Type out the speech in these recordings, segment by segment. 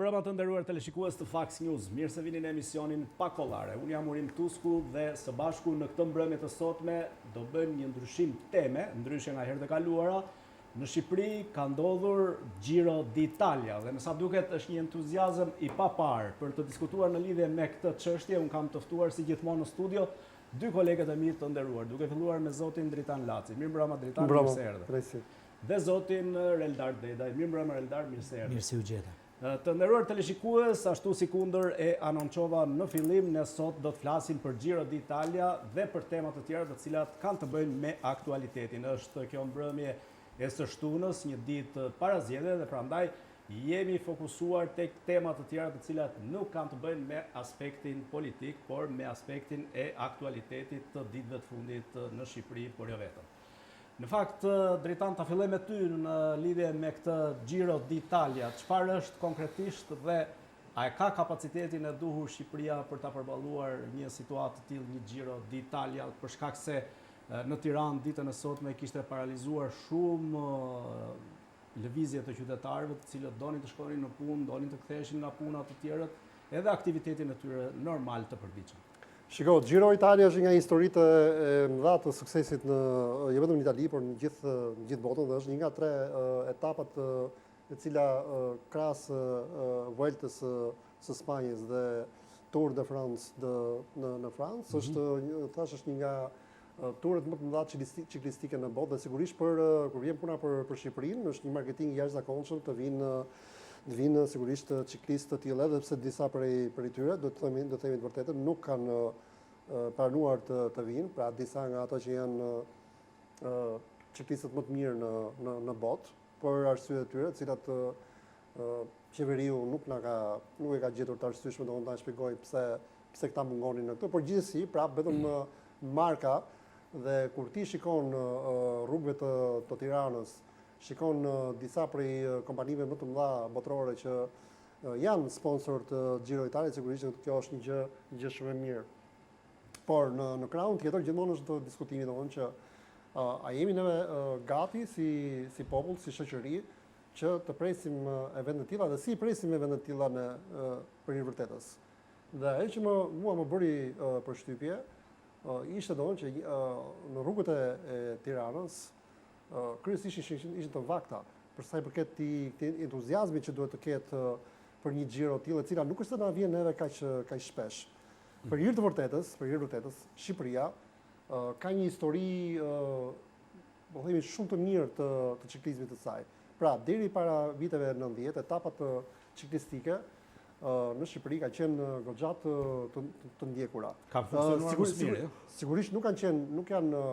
Mirëmbrëma të nderuar teleshikues të Fax News, mirë se vini në emisionin Pa Kollare. Unë jam Urim Tusku dhe së bashku në këtë mbrëmje të sotme do bëjmë një ndryshim teme, ndryshe nga herët e kaluara. Në Shqipëri ka ndodhur Giro d'Italia dhe me sa duket është një entuziazëm i paparë. Për të diskutuar në lidhje me këtë çështje, unë kam të ftuar si gjithmonë në studio dy kolegët e mi të nderuar, duke filluar me zotin Dritan Laci. Mirëmbrëma Dritan, mirë se erdhe. Dhe zotin Reldar Dedaj. Mirëmbrëma Reldar, mirë se erdhe. Mirë se ju gjeta. Të nderuar teleshikues, ashtu sikundër e anoncova në fillim, ne sot do të flasim për Giro d'Italia dhe për tema të tjera të cilat kanë të bëjnë me aktualitetin. Është kjo mbrëmje e së shtunës, një ditë para zgjedhjeve dhe prandaj jemi fokusuar tek tema të tjera të cilat nuk kanë të bëjnë me aspektin politik, por me aspektin e aktualitetit të ditëve të fundit në Shqipëri, por jo vetëm. Në fakt, Dritan, ta filloj me ty në lidhje me këtë Giro d'Italia. Çfarë është konkretisht dhe a e ka kapacitetin e duhur Shqipëria për ta përballuar një situatë të tillë, një Giro d'Italia, për shkak se në Tiranë ditën e sotme kishte paralizuar shumë lëvizje të qytetarëve të cilët donin të shkonin në punë, donin të ktheheshin nga puna të tjerët, edhe aktivitetin e tyre normal të përditshëm. Shiko, Giro Italia është një nga historitë e mëdha të suksesit në jo vetëm në Itali, por në gjithë në gjithë botën dhe është një nga tre etapat e cila krahas Vueltës së së Spanjës dhe Tour de France në në në Francë, mm -hmm. është thash është një nga turet më të mëdha çiklistike në botë dhe sigurisht për kur vjen puna për për Shqipërinë, është një marketing i jashtëzakonshëm të vinë të vinë sigurisht çiklistë të tillë edhe pse disa prej prej tyre, do të themi do të themi të vërtetën, nuk kanë pranuar të të vinë, pra disa nga ato që janë çiklistët më të mirë në në në botë, për arsye të tyre, të cilat qeveriu nuk na ka nuk e ka gjetur të arsyeshme domethënë ta shpjegojë pse pse këta mungonin në këtë, por gjithsesi, prapë vetëm marka dhe kur ti shikon rrugëve të të Tiranës, shikon disa prej kompanive më të mëdha botërore që janë sponsor të Giro Italia, sigurisht që kjo është një gjë një gjë shumë e mirë. Por në në krahun tjetër gjithmonë është diskutimi domethënë që a jemi neve gati si si popull, si shoqëri që të presim evente të tilla dhe si i presim evente të tilla në për hir vërtetës. Dhe ajo që më mua më bëri përshtypje ishte domethënë që në rrugët e, e Tiranës kryesisht ishin ishin të vakta për sa i përket këtij entuziazmit që duhet të ketë për një xhiro të tillë, e cila nuk është se na vjen neve kaq kaq shpesh. Për hir të vërtetës, për hir të vërtetës, Shqipëria ka një histori po themi shumë të mirë të të çiklizmit të saj. Pra, deri para viteve 90, etapat çiklistike në Shqipëri ka qenë goxha të të, të ndjekura. Ka funksionuar më së miri. Sigurisht nuk kanë qenë, nuk janë në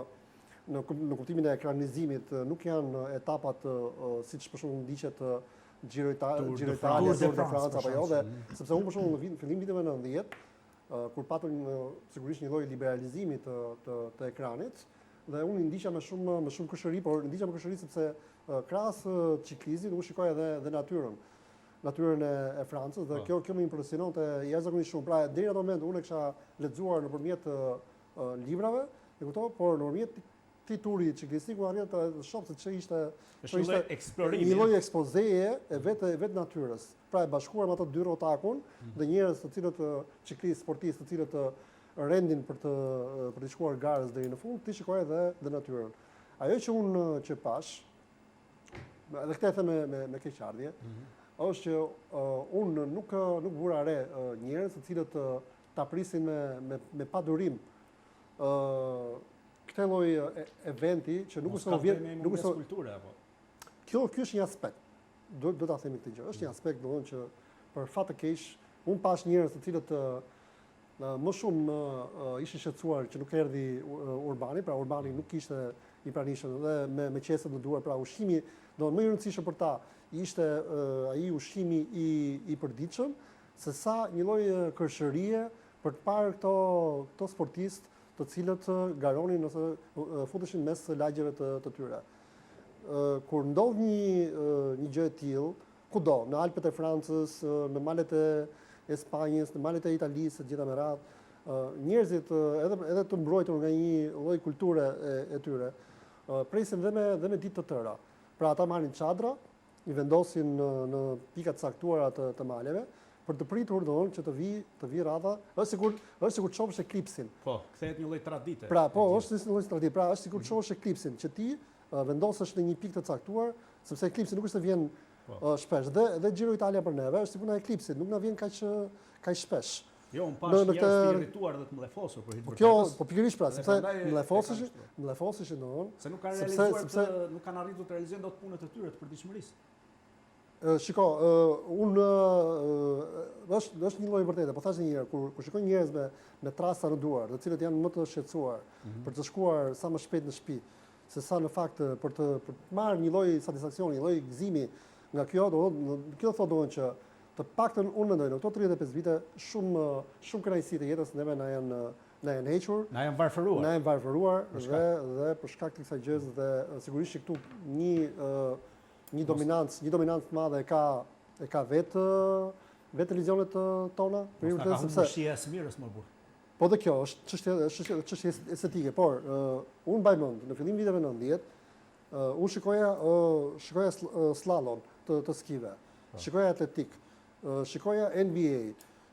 në në kuptimin e ekranizimit, nuk janë etapat siç për shembull ndiqet Giro Italia, Giro Italia, Tour de France apo jo, dhe sepse unë për shembull në vit, fillim viteve 90, kur patëm sigurisht një lloj liberalizimi të të të ekranit, dhe unë i ndiqja me shumë me shumë kërshëri, por ndiqja me kërshëri sepse krahas çiklizmit unë shikoja edhe edhe natyrën natyrën e, e Francës dhe po. kjo kjo më impresiononte jashtëzakonisht shumë. Pra deri në atë moment unë e kisha lexuar nëpërmjet librave, e kupton, por nëpërmjet këtij turi çiklistik u arrita të shoh se ç'ishte ishte një lloj eksplorimi. Një lloj ekspozeje e vetë e vetë natyrës. Pra e bashkuar me ato dy rrotakun mm -hmm. dhe njerëz të cilët çiklistë, sportistë të cilët rendin për të për të shkuar garës deri në fund, ti shikoje edhe dhe natyrën. Ajo që unë që pash, edhe këtë e them me me, me keqardhje, mm -hmm. është që uh, unë nuk nuk vura re uh, njerëz të cilët uh, ta prisin me me me padurim ë uh, këtë lloj eventi që nuk është vjen nuk është kulture apo. Kjo ky është një aspekt. Do do ta themi këtë gjë. Është një mm. aspekt domethënë që për fat të keq unë pash njerëz të cilët më shumë ishin shqetësuar që nuk erdhi Urbani, pra Urbani nuk ishte i pranishëm dhe me me qeset në duar, pra ushqimi, do më i rëndësishëm për ta ishte ai ushqimi i i përditshëm, se sa një lloj kërshërie për të parë këto këto sportistë të cilët garonin ose futeshin mes lagjeve të të tyre. Kur ndodh një një gjë e tillë, kudo, në Alpet e Francës, në malet e e Spanjës, në malet e Italisë, të gjitha me radhë, njerëzit edhe edhe të mbrojtur nga një lloj kulture e, e tyre, presin dhe me dhe me ditë të tëra. Pra ata marrin çadra i vendosin në në pika të caktuara të të maleve për të pritur domethënë që të vijë të vijë radha, është sikur është sikur të shohësh eklipsin. Po, kthehet një lloj tradite. Pra, po, është një lloj tradite. Pra, është sikur të shohësh eklipsin që ti vendosesh në një pikë të caktuar, sepse eklipsi nuk është se vjen po. shpesh. Dhe dhe Giro Italia për neve është si puna e eklipsit, nuk na vjen kaq kaq shpesh. Jo, unë pashë njerëz të irrituar dhe të mllefosur për hir të po Kjo, po pikërisht pra, sepse mllefoseshin, mllefoseshin domethënë. Se nuk kanë realizuar sepse nuk kanë arritur të realizojnë dot punët e tyre të përditshmërisë. Shiko, unë është është një lloj vërtete, po thashë një herë kur kur shikoj njerëz me me trasta në duar, të cilët janë më të shqetësuar mm -hmm. për të shkuar sa më shpejt në shtëpi, se sa në fakt për të për të marrë një lloj satisfaksioni, një lloj gëzimi nga kjo, do të kjo thotë domethënë që të paktën unë mendoj në këto 35 vite shumë shumë kënaqësi të jetës neve na janë na janë hequr, na janë varfëruar. Na janë varfëruar dhe dhe për shkak të kësaj gjësë dhe sigurisht që këtu një një dominancë, një dominancë të madhe e ka e ka vetë vetë televizionet tona, për vërtet sepse shija e së mirës më burr. Po dhe kjo është çështje është çështje çështje estetike, por uh, unë mbaj mend në fillim viteve 90 uh, unë shikoja uh, shikoja slalom të të skive. Po. Shikoja atletik, uh, shikoja NBA,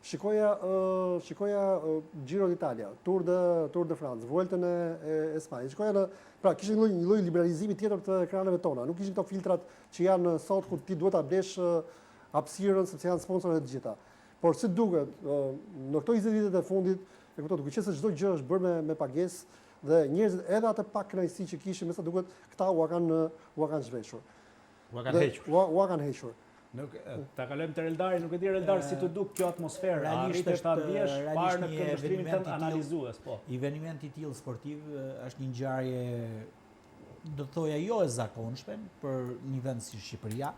shikoja uh, shikoja uh, Giro d'Italia, Tour de Tour de France, Vueltën e e, e Spanjës. Shikoja në pra kishte një lloj një lloj liberalizimi tjetër të ekraneve tona. Nuk ishin këto filtrat që janë sot ku ti duhet ta blesh hapësirën sepse janë sponsorë të gjitha. Por si duket, në këto 20 vitet e fundit, e kupton, duke qenë se çdo gjë është bërë me me pagesë dhe njerëzit edhe atë pak kënaqësi që kishin, me sa duket, këta ua kanë ua kanë zhveshur. Ua kanë hequr. Ua ua kanë hequr. Nuk ta kalojmë te Reldari, nuk e di Reldar si t'u duk kjo atmosferë, realisht është ta ndjesh parë në këndvështrimin tënd analizues, po. Eveniment i tillë sportiv është një ngjarje do të thoja jo e zakonshme për një vend si Shqipëria.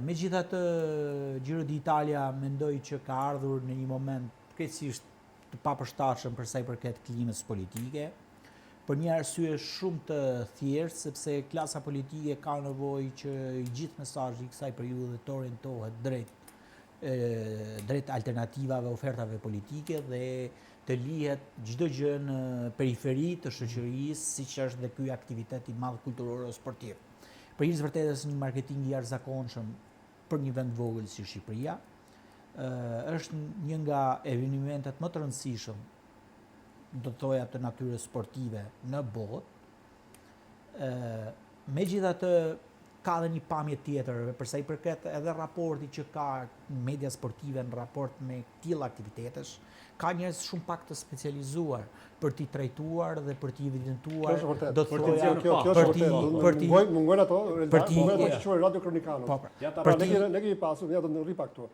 Megjithatë, Giro d'Italia mendoj që ka ardhur në një moment krejtësisht të papërshtatshëm për sa i përket klimës politike, për një arsye shumë të thjeshtë, sepse klasa politike ka nevojë që i gjithë mesazhi i kësaj periudhe të orientohet drejt drejt alternativave, ofertave politike dhe të lihet çdo gjë në periferi të shoqërisë, siç është dhe ky aktivitet i madh kulturor sportiv. Për hir të vërtetës një marketing i jashtëzakonshëm për një vend vogël si Shqipëria, është një nga evenimentet më të rëndësishëm, do të thoja të natyrës sportive në botë. Megjithatë ka dhe një pamje tjetër, për sa i përket edhe raportit që ka media sportive në raport me tilla aktivitetesh, ka njerëz shumë pak të specializuar për t'i trajtuar dhe për t'i evidentuar, do të thoja, kjo, kjo është vërtet, për t'i mungojnë ato, për t'i mungojnë ato që quhen radio kronikanët. Po, pra. Pra ne kemi ne kemi pasur, ja do të rri pak këtu.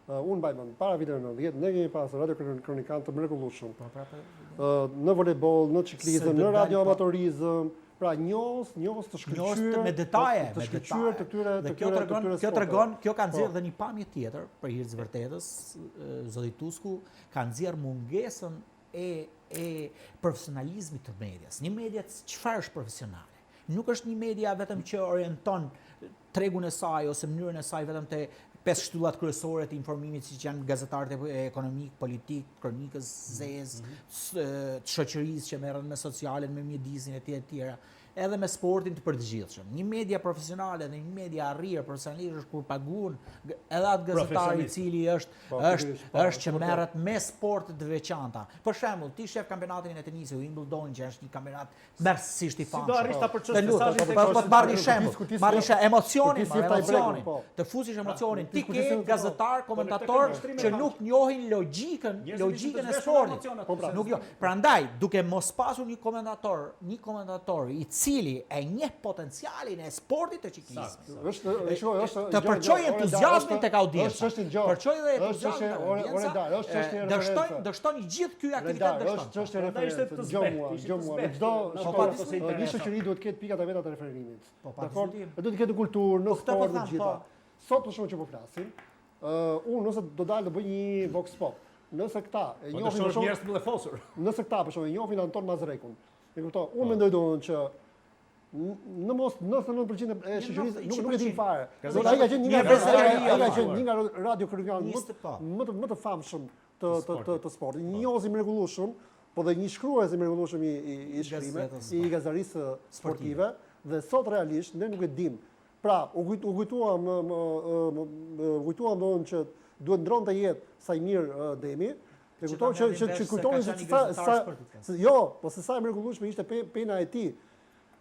Uh, unë mbaj mend, para viteve 90, ne kemi pasur radio kronikan të mrekullueshëm. Po, pra, pra. Uh, në volejboll, në çiklizëm, në radio po. amatorizëm, Pra njohës, njohës të shkëlqyer, njohës me detaje, të shkëlqyer të këtyre të kjo tregon, kjo tregon, kjo ka nxjerrë po. dhe një pamje tjetër për hir të vërtetës, zoti Tusku ka nxjerrë mungesën e e profesionalizmit të medias. Një media çfarë është profesionale? Nuk është një media vetëm që orienton tregun e saj ose mënyrën e saj vetëm te pesë shtyllat kryesore të informimit siç janë gazetarët ekonomik, politik, kronikës zezë, mm -hmm. të shoqërisë që merren me socialen, me mjedisin etj etj, edhe me sportin të përgjithshëm. Një media profesionale dhe një media arrirë profesionalisht është kur paguan edhe atë gazetar i cili është po, është po, është që merret me sporte të veçanta. Për shembull, ti shef kampionatin e tenisit Wimbledon që është një kampionat Tmerrësisht i famshëm. Si do arrish ta përçosh mesazhin tek Po po të marr një shembull. Marr një shembull emocionin, emocionin. Po. Të fusish emocionin. Ti ke gazetar, po, komentator që nuk njohin logjikën, logjikën e sportit. Po, pra. Nuk jo. Prandaj, duke mos pasur një komentator, një komentator i cili e njeh potencialin e sportit të çiklizmit. Është, është, është të përçojë entuziazmin tek audienca. Përçojë dhe entuziazmin tek audienca. Është çështje reference. Dështon, dështon i gjithë ky aktivitet dështon. Është çështje reference. Të zgjo mua, zgjo mua. Në çdo po, një shoqëri duhet të ketë pikat e veta të referimit. Po, Dakor? Duhet të ketë kulturë, në po, sport të gjitha. Po. Sot për shembull që po flasim, ë unë nëse do dal të bëj një vox pop, nëse këta e po, njohin për shembull të mllefosur. Nëse këta për shembull e njohin Anton Mazrekun. E kupton? Unë mendoj domethënë që në mos 99% e shoqërisë nuk nuk e din fare. Do ai ka qenë një nga ai ka qenë një nga radio kronikanët më më të më të famshëm të të të të sportit. Një njohës i mrekullueshëm, po dhe një shkrues i mrekullueshëm i i i shkrimeve, i gazetarisë sportive dhe sot realisht ne nuk e dim. Pra, u kujt, u kujtua më më më u kujtua domethënë që duhet ndërronte jetë Saimir Demi. E kupton që që që kujtonin se sa sa se jo, po se sa e mrekullueshme ishte pe, pena e tij.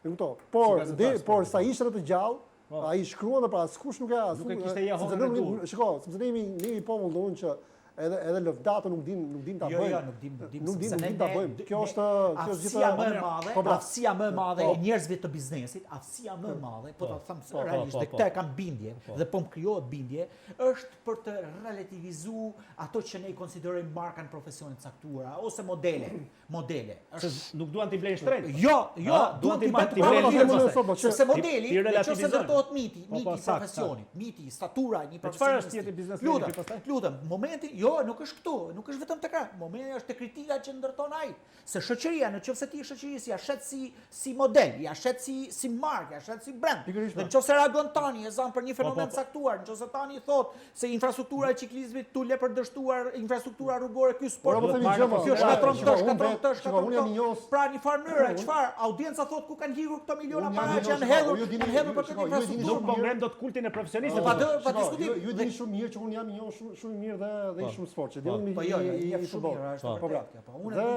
E kupton? Por dhe por sa ishte të gjallë, po. ai shkruan dhe pra askush nuk e as nuk e kishte jehonën e duhur. Shiko, sepse ne jemi ne jemi popull domethënë që edhe edhe lëvdatën nuk din nuk din ta jo, bëjmë. Jo, jo, nuk dim, nuk dim, nuk dim, nuk dim ta bëjmë. Kjo është kjo është gjithë më e madhe, po, pra. aftësia më e madhe e po. njerëzve të biznesit, aftësia më e madhe, po ta them po, realisht, dhe këtë e kam bindje dhe po më krijohet bindje, është për të relativizuar ato që ne i konsiderojmë marka në profesione të caktuara ose modele. Modele. Është nuk duan t'i blejnë shtrenjtë. Jo, jo, duan t'i blejnë të lirë. Po, sepse modeli, në qoftë se ndërtohet miti, po, miti i profesionit, miti, statura e një profesionisti. Çfarë është tjetër biznesmeni pastaj? Lutem, momenti, jo, nuk është këtu, nuk është vetëm tek ai. Momenti është te kritika që ndërton ai. Se shoqëria, në qoftë se ti shoqërisë ia shet si si model, ia shet si si markë, ia shet si brand. Dhe në qoftë se reagon tani e zan për një po, fenomen po, po. caktuar, në qoftë se tani thotë se infrastruktura e çiklizmit tu le për dështuar, infrastruktura rrugore ky sport, po, po, kjo shkatërron këtë, shkatërron këtë, shkatërron këtë. Pra një farë mënyre, çfarë audienca thotë ku kanë ikur këto miliona para që janë hedhur, janë hedhur për këtë infrastrukturë. Nuk po ngrem dot kultin e profesionistëve. Po pa diskutim. Ju dini shumë mirë që unë jam një shumë shumë mirë dhe dhe shumë sport, që di Po jo, jo, shumë mirë, është po, pra. vërtet kjo. Po unë dhe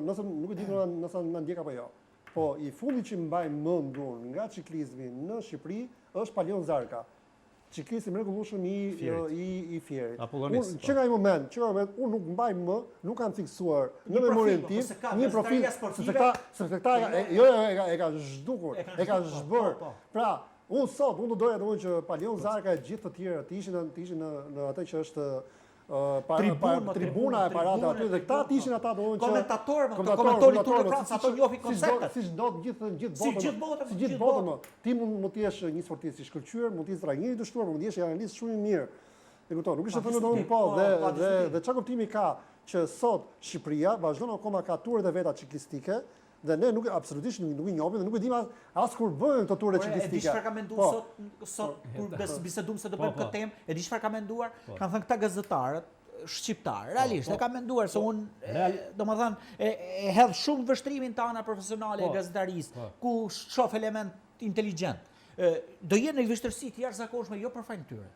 nëse nuk e di nëse na ndjek apo jo. Po i fundit që mbaj mend unë nga çiklizmi në Shqipëri është Palion Zarka. Çiklist i mrekullueshëm i i i Fierit. Unë që nga ai moment, që nga ai moment unë nuk mbaj më, nuk kam fiksuar në memorien tim po një profil sepse këta, sepse këta jo jo e ka e ka zhdukur, e ka po, zhbërë. Po, pra, unë sot unë do doja domethënë që Palion Zarka e gjithë të tjerët të ishin të ishin në në atë që është tribuna, tribuna e parada aty dhe këta të ishin ata domethënë që komentatorë, të komentonin Tour de France, ato njohin konceptet. Siç ndodh gjithë gjithë botën. Si gjithë botën, si gjithë botën. Ti mund mund të jesh një sportist i shkëlqyer, mund të jesh trajner i dështuar, mund të jesh një analist shumë i mirë. E kupton, nuk ishte thënë domethënë po, po dhe dhe dhe çfarë kuptimi ka që sot Shqipëria vazhdon akoma ka turet e veta ciklistike, Dhe ne nuk absolutisht nuk, nuk i njohim dhe nuk e dimë as, as kur bëhen këto ture ciklistike. E di çfarë kam menduar po. sot sot kur po. biseduam se do po, bëjmë këtë temë, e di çfarë kam menduar? Kanë thënë këta gazetarët shqiptar, realisht e kam menduar se unë, domethënë, e, e hedh shumë vështrimin te ana profesionale e gazetarisë, ku shoh element inteligjent. Do jenë në vështirësi të jashtëzakonshme jo për fajin tyre.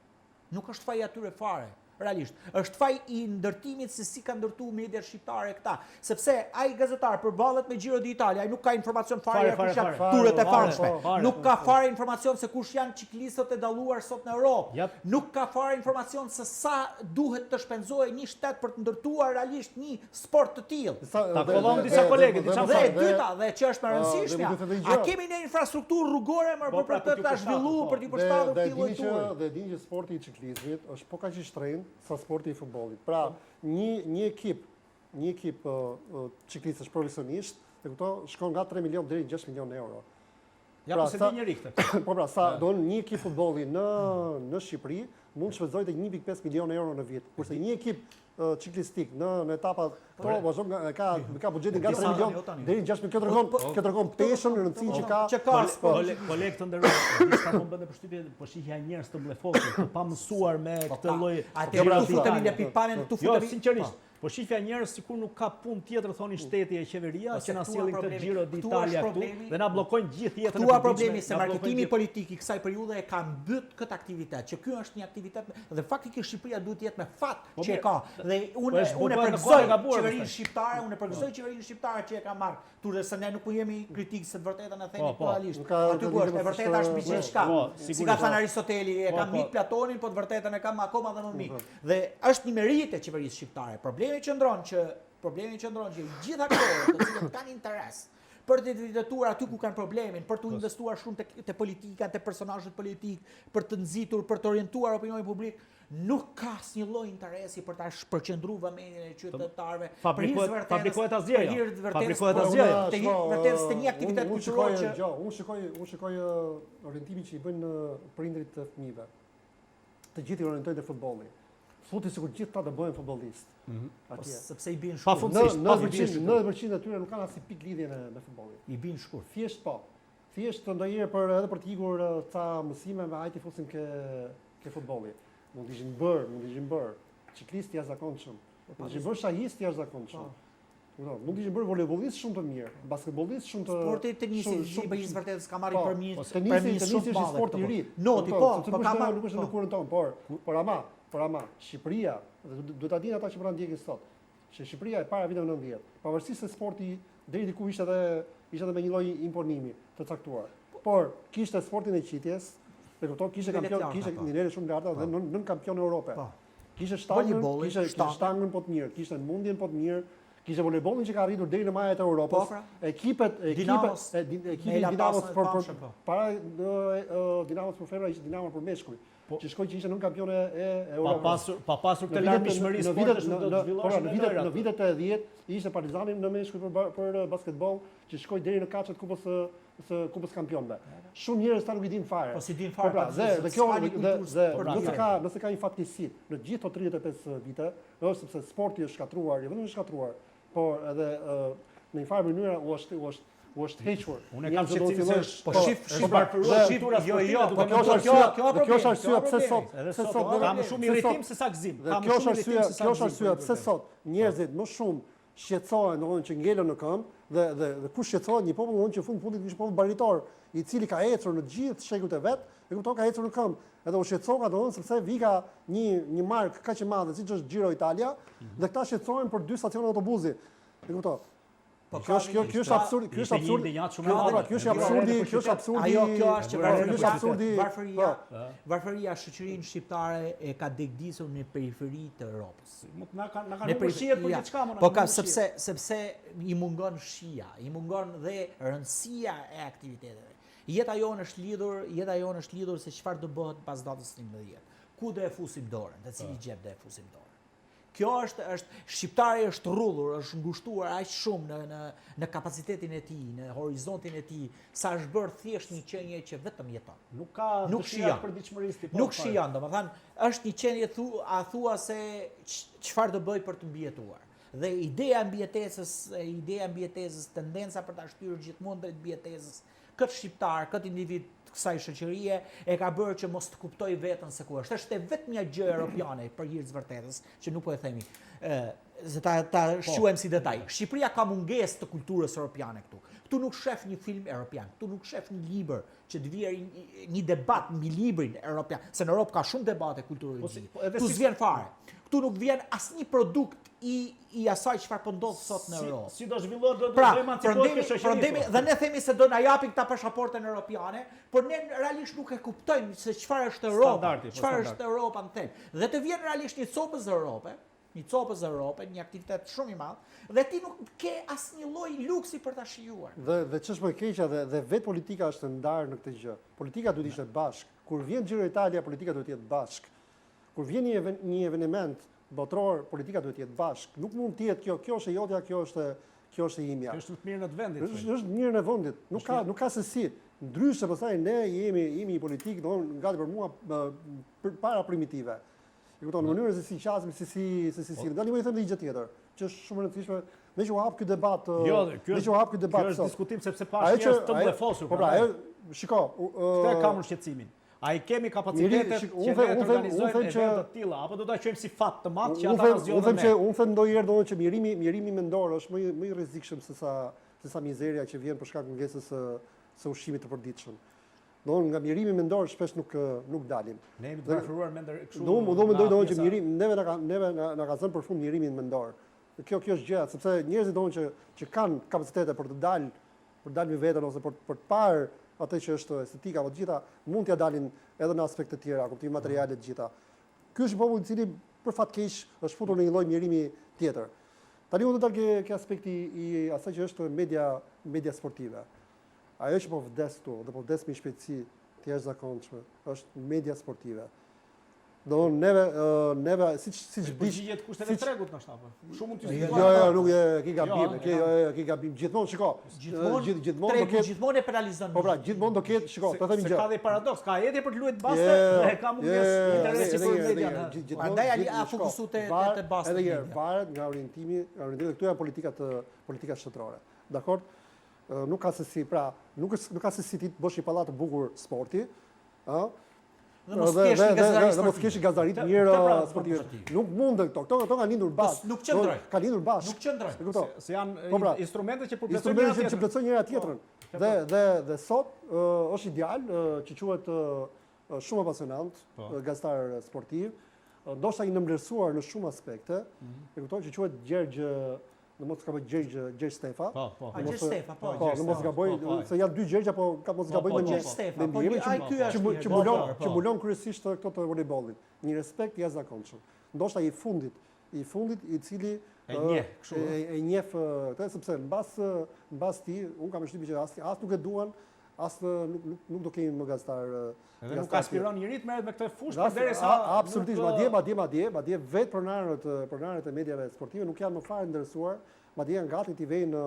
Nuk është faji atyre fare, realisht. Është faj i ndërtimit se si ka ndërtu media shqiptare këta. Sepse ai gazetar përballet me Giro d'Italia, ai nuk ka informacion fare, fare, kush janë turet e famshme. Nuk ka fare informacion se kush janë çiklistët e dalluar sot në Europë. Yep. Nuk ka fare informacion se sa duhet të shpenzojë një shtet për të ndërtuar realisht një sport të tillë. Takova unë disa kolegë, diçka Dhe e dyta, dhe që është më e rëndësishmja, a kemi ne infrastrukturë rrugore më po, pra, për të ta zhvilluar, po. për t'i përshtatur këtij lloj turi? Dhe dini që sporti i çiklizmit është po kaq i shtrenjtë sa sporti i futbollit. Pra, një një ekip, një ekip çiklistësh profesionistë, e kupton, shkon nga 3 milion deri në 6 milion euro. Ja, pra, po s'e di njeri këtë. Po pra, sa do një ekip futbolli në në Shqipëri mund të shpenzojë 1.5 milion euro në vit, kurse një ekip çiklistik në në etapa po vazhdon nga ka ka buxhetin nga 3 milion deri në 6 milion. Kjo tregon po, kjo tregon peshën e rëndësinë që ka. Që ka po. Koleg të nderuar, disa po më bënte përshtypje, po shihja njerëz të mllefosur, të pamësuar me po, këtë lloj. Atë këtu futemi në pikëpamjen, këtu jo, futemi. Jo, sinqerisht, Po shifja njerëz sikur nuk ka punë tjetër thoni shteti e qeveria po që na sjellin këtë Giro d'Italia këtu dhe na bllokojnë gjithë jetën e përditshme. problemi se marketimi politik i kësaj periudhe e ka mbyt këtë aktivitet, që ky është një aktivitet dhe faktikisht Shqipëria duhet të jetë me fat po që e ka. Dhe unë po unë e përgëzoj qeverinë shqiptare, unë e përgëzoj po. qeverinë shqiptare që e ka marrë Tur se ne nuk po jemi kritikë se të vërtetën e themi po, po. aktualisht. Aty ku është e vërteta është mbi gjithçka. Po, si ka thënë Aristoteli, e kam mik Platonin, po të vërtetën e kam akoma dhe më mik. Dhe është një meritë e qeverisë shqiptare. Problemi qëndron që problemi qëndron që gjithë aktorët të cilët kanë interes për të evidentuar aty ku kanë problemin, për të investuar shumë te, te politika, te personazhet politikë, për të nxitur, për të orientuar opinionin publik, Nuk ka asnjë lloj interesi për ta shpërqendruar vëmendjen e qytetarëve. Fabrikohet fabrikohet asgjë. Për hir të vërtetës. Fabrikohet asgjë. Të hir të vërtetës të një aktivitet kulturor që jo, unë shikoj, unë shikoj orientimin që i bëjnë prindërit të fëmijëve. Të gjithë i orientojnë te futbolli. Futi sikur gjithë ta të bëhen futbollistë. Mm -hmm. Atje. Sepse i bin shkurt. Pafundësisht, 90% 90% e tyre nuk kanë asnjë pikë lidhje me me futbollin. I bin shkurt. Thjesht po. Thjesht ndonjëherë për edhe për të ikur ca mësime me hajt i fusim ke ke futbolli. Mund të ishin bërë, mund të ishin bërë çiklistë të jashtëzakonshëm, po, mund të ishin bërë shahistë të jashtëzakonshëm. Po. Kupton? Mund të ishin bërë volejbollistë shumë të mirë, basketbollistë shumë të Sporti tenisi shumë për së vërtetës ka marrë po, për mirë, po, tenisi, tenisi është një sport i ri. Noti, po, po ka marrë, nuk është në po. lëkurën tonë, por por ama, por ama Shqipëria, dhe duhet ta dinë ata që po na ndjekin sot, që Shqipëria e para viteve 90, pavarësisht se sporti deri diku ishte edhe ishte edhe me një lloj imponimi të caktuar. Por kishte sportin e qitjes, e kupton, kishte kampion, kishte po. nivele shumë të larta dhe nën nën kampion Europe. Po. Kishte shtangën, kishte kishte shtangën po të mirë, kishte mundjen po të mirë, kishte volejbollin që ka arritur deri në majat e Europës. Po, pra. Ekipet, ekipet, ekipi i Dinamos për për po. para Dinamos për femra ishte Dinamo për meshkuj. Po, që shkoi që ishte nën kampione e Europës. Pa pasur pa pasur këtë larmishmëri sportesh nuk do të zhvilloheshin. Po, në vitet në vitet 80 ishte Partizani në meshkuj për për basketboll që shkoi deri në katërshe të kupës së së Kupës Kampionëve. Shumë njerëz ta nuk i dinë fare. Po s'i dinë fare. Po pra, dhe, dhe kjo dhe, dhe, dhe po pra, nëse ka nëse ka një fatkeqësi në gjithë këto 35 vite, është sepse sporti është shkatërruar, jo vetëm është shkatërruar, por edhe në një farë mënyre u është u është u është hequr. Unë kam shqetësim se është po shif shif po varfëruar kultura jo jo, po kjo është arsyeja, kjo kjo është arsyeja pse sot, pse sot ka më shumë irritim se sa gëzim. Ka më shumë irritim se sa kjo është arsyeja pse sot njerëzit më shumë shqetësohen, domethënë që ngelën në këmbë dhe dhe dhe kush shqetësohet një popull domethënë që fund fundit është popull baritor, i cili ka ecur në të gjithë shekujt e vet, e kupton ka ecur në këmbë. Edhe u shqetësoka domethënë sepse vika një një markë kaq e madhe siç është Giro Italia mm -hmm. dhe këta shqetësohen për dy stacione autobusi. E kupton? Po kjo është kjo kjo është absurd, kjo është absurd. Kjo pra, kjo është absurdi, kjo është absurdi. Ajo kjo është që kjo është absurdi. Varfëria, po. varfëria shoqërinë shqiptare e ka degdisur në periferi të Europës. Mund na kanë na kanë humbur shijet për diçka më. Po ka sepse sepse i mungon shija, i mungon dhe rëndësia e aktiviteteve. Jeta jonë është lidhur, jeta jonë është lidhur se çfarë do bëhet pas datës 11. Ku do e fusim dorën, te cili xhep do e fusim dorën. Kjo është është shqiptari është rrudhur, është ngushtuar aq shumë në në në kapacitetin e tij, në horizontin e tij, sa është bërë thjesht një qenie që vetëm jeton. Nuk ka nuk shijon përditshmërisë tipo. Nuk shijon, domethënë, është një qenie thu, a thua se çfarë do bëj për të mbijetuar. Dhe ideja e mbijetesës, ideja e mbijetesës, tendenca për ta shtyrë gjithmonë drejt mbijetesës, këtë shqiptar, këtë individ të kësaj shoqërie e ka bërë që mos të kuptojë veten se ku është. Është e vetmja gjë europiane për hir të vërtetës, që nuk po e themi. Ë, se ta ta po. shquajmë si detaj. Shqipëria ka mungesë të kulturës europiane këtu. Këtu nuk shef një film europian, këtu nuk shef një libër që të vijë një debat mbi librin europian, se në Europë ka shumë debate kulturologjike. Po, po, këtu s'vjen fare. Këtu nuk vjen asnjë produkt i i asaj çfarë po ndodh sot në Europë. Si, si do zhvillohet do pra, do emancipohet kjo shoqëri. Prandaj po. dhe ne themi se do na japin këta pashaportën europiane, por ne realisht nuk e kuptojmë se çfarë është Europa, po, çfarë është Europa në thelb. Dhe të vjen realisht një copëz Europe, një copëz Europe, një aktivitet shumë i madh, dhe ti nuk ke asnjë lloj luksi për ta shijuar. Dhe dhe ç'është më e keqja dhe dhe vetë politika është e ndarë në këtë gjë. Politika duhet të ishte bashkë. Kur vjen Giro Italia, politika duhet të jetë bashkë. Kur vjen një një eveniment botëror, politika duhet të jetë bashkë. Nuk mund të jetë kjo, kjo është e jotja, kjo është kjo është e imja. Kjo është në të mirën e vendit. Është është në të mirën e vendit. Nuk ka nuk ka se si. Ndryshe pastaj ne jemi jemi një politikë, domethënë gati për mua për, para primitive. E kupton, në mënyrën se si qasemi, se si se si si. Tani më them një gjë tjetër, që është shumë e rëndësishme, meqë u hap ky debat, jo, meqë u hap ky debat sot. Ky është diskutim sepse pashë njerëz të mllefosur. Po pra, ajo, shiko, këtë kam shqetësimin. A i kemi kapacitetet që ne të organizojmë evente të tilla, apo do ta quajmë si fat të madh që ata na zgjodhën ne? Unë them ndonjëherë domethënë që mjerimi, mjerimi mendor është më më i rrezikshëm se sa se sa mizeria që vjen për shkak mungesës së së ushqimit të përditshëm. Domethënë nga mjerimi mendor shpesh nuk nuk dalim. Ne jemi të varfëruar mendor kështu. Do do mendoj domethënë që mjerimi neve na ka neve na, na ka zënë për fund mjerimin mendor. Kjo kjo është gjëja, sepse njerëzit domethënë që që kanë kapacitete për të dalë për të dalë mbi veten ose për për të parë atë që është estetika apo të gjitha, mund t'ia dalin edhe në aspekte të tjera, kuptim materiale të gjitha. Ky është një popull i cili për fat keq është futur në një lloj mjerimi tjetër. Tani unë do të dal ke, ke aspekti i asaj që është media media sportive. Ajo që po vdes këtu dhe po vdes me shpejtësi të jashtëzakonshme është media sportive. Do neve neve siç siç vdiq përgjigjet kushteve të tregut ndoshta apo. Shumë mund të jo, jo, jo, nuk e ke gabim, jo, ke jo, jo, ke gabim. Gjithmonë shiko, gjithmonë gjithë gjithmonë do ketë gjithmonë e penalizon. Po pra, gjithmonë do ketë, shiko, të them një gjë. Se ka dhe paradoks, ka etje për të luajtur baste dhe ka mungesë interesi për median. Prandaj ai a fokusu te te baste. Edhe një herë varet nga orientimi, nga orientimi këtu janë politikat politikat shtetërore. Dakor? Nuk ka se si, pra, nuk është nuk ka se si ti të bësh një pallat të bukur sporti, ë? Dhe mos kesh një gazetari sportiv. Dhe mos kesh një gazetari të mirë pra, sportiv. Nuk munden këto. Këto këto kanë lindur bashkë. Nuk qëndrojnë. Kanë lindur bashkë. Nuk qëndrojnë. E kupton? Se janë po pra, instrumente që po plotësojnë njëra tjetrën. Instrumente që plotësojnë njëra tjetrën. Po. Dhe dhe dhe sot është një djalë që quhet shumë apasionant, po. gazetar sportiv, ndoshta i nënvlerësuar në shumë aspekte. Mhm. E kupton që quhet Gjergj Në mos gaboj Gjergj Gjergj Stefa. Po, po. A Gjergj Stefa, po. Po, në mos gaboj, po, po. se janë dy Gjergja, po ka mos gaboj me një. Stefa, po ai ky është që mbulon, që mbulon kryesisht këto të volejbollit. Një respekt i jashtëzakonshëm. Ndoshta i fundit, i fundit i cili e njeh, kështu. E, e njeh këtë sepse mbas mbas tij, unë kam përshtypjen që as as nuk e duan, as nuk nuk nuk do kemi më gazetar Edhe nuk aspiron njeri të merret me këtë fushë përderisa absolutisht madje madje madje madje vetë pronarët pronarët e mediave sportive nuk janë më fare interesuar, madje janë gati t'i vejnë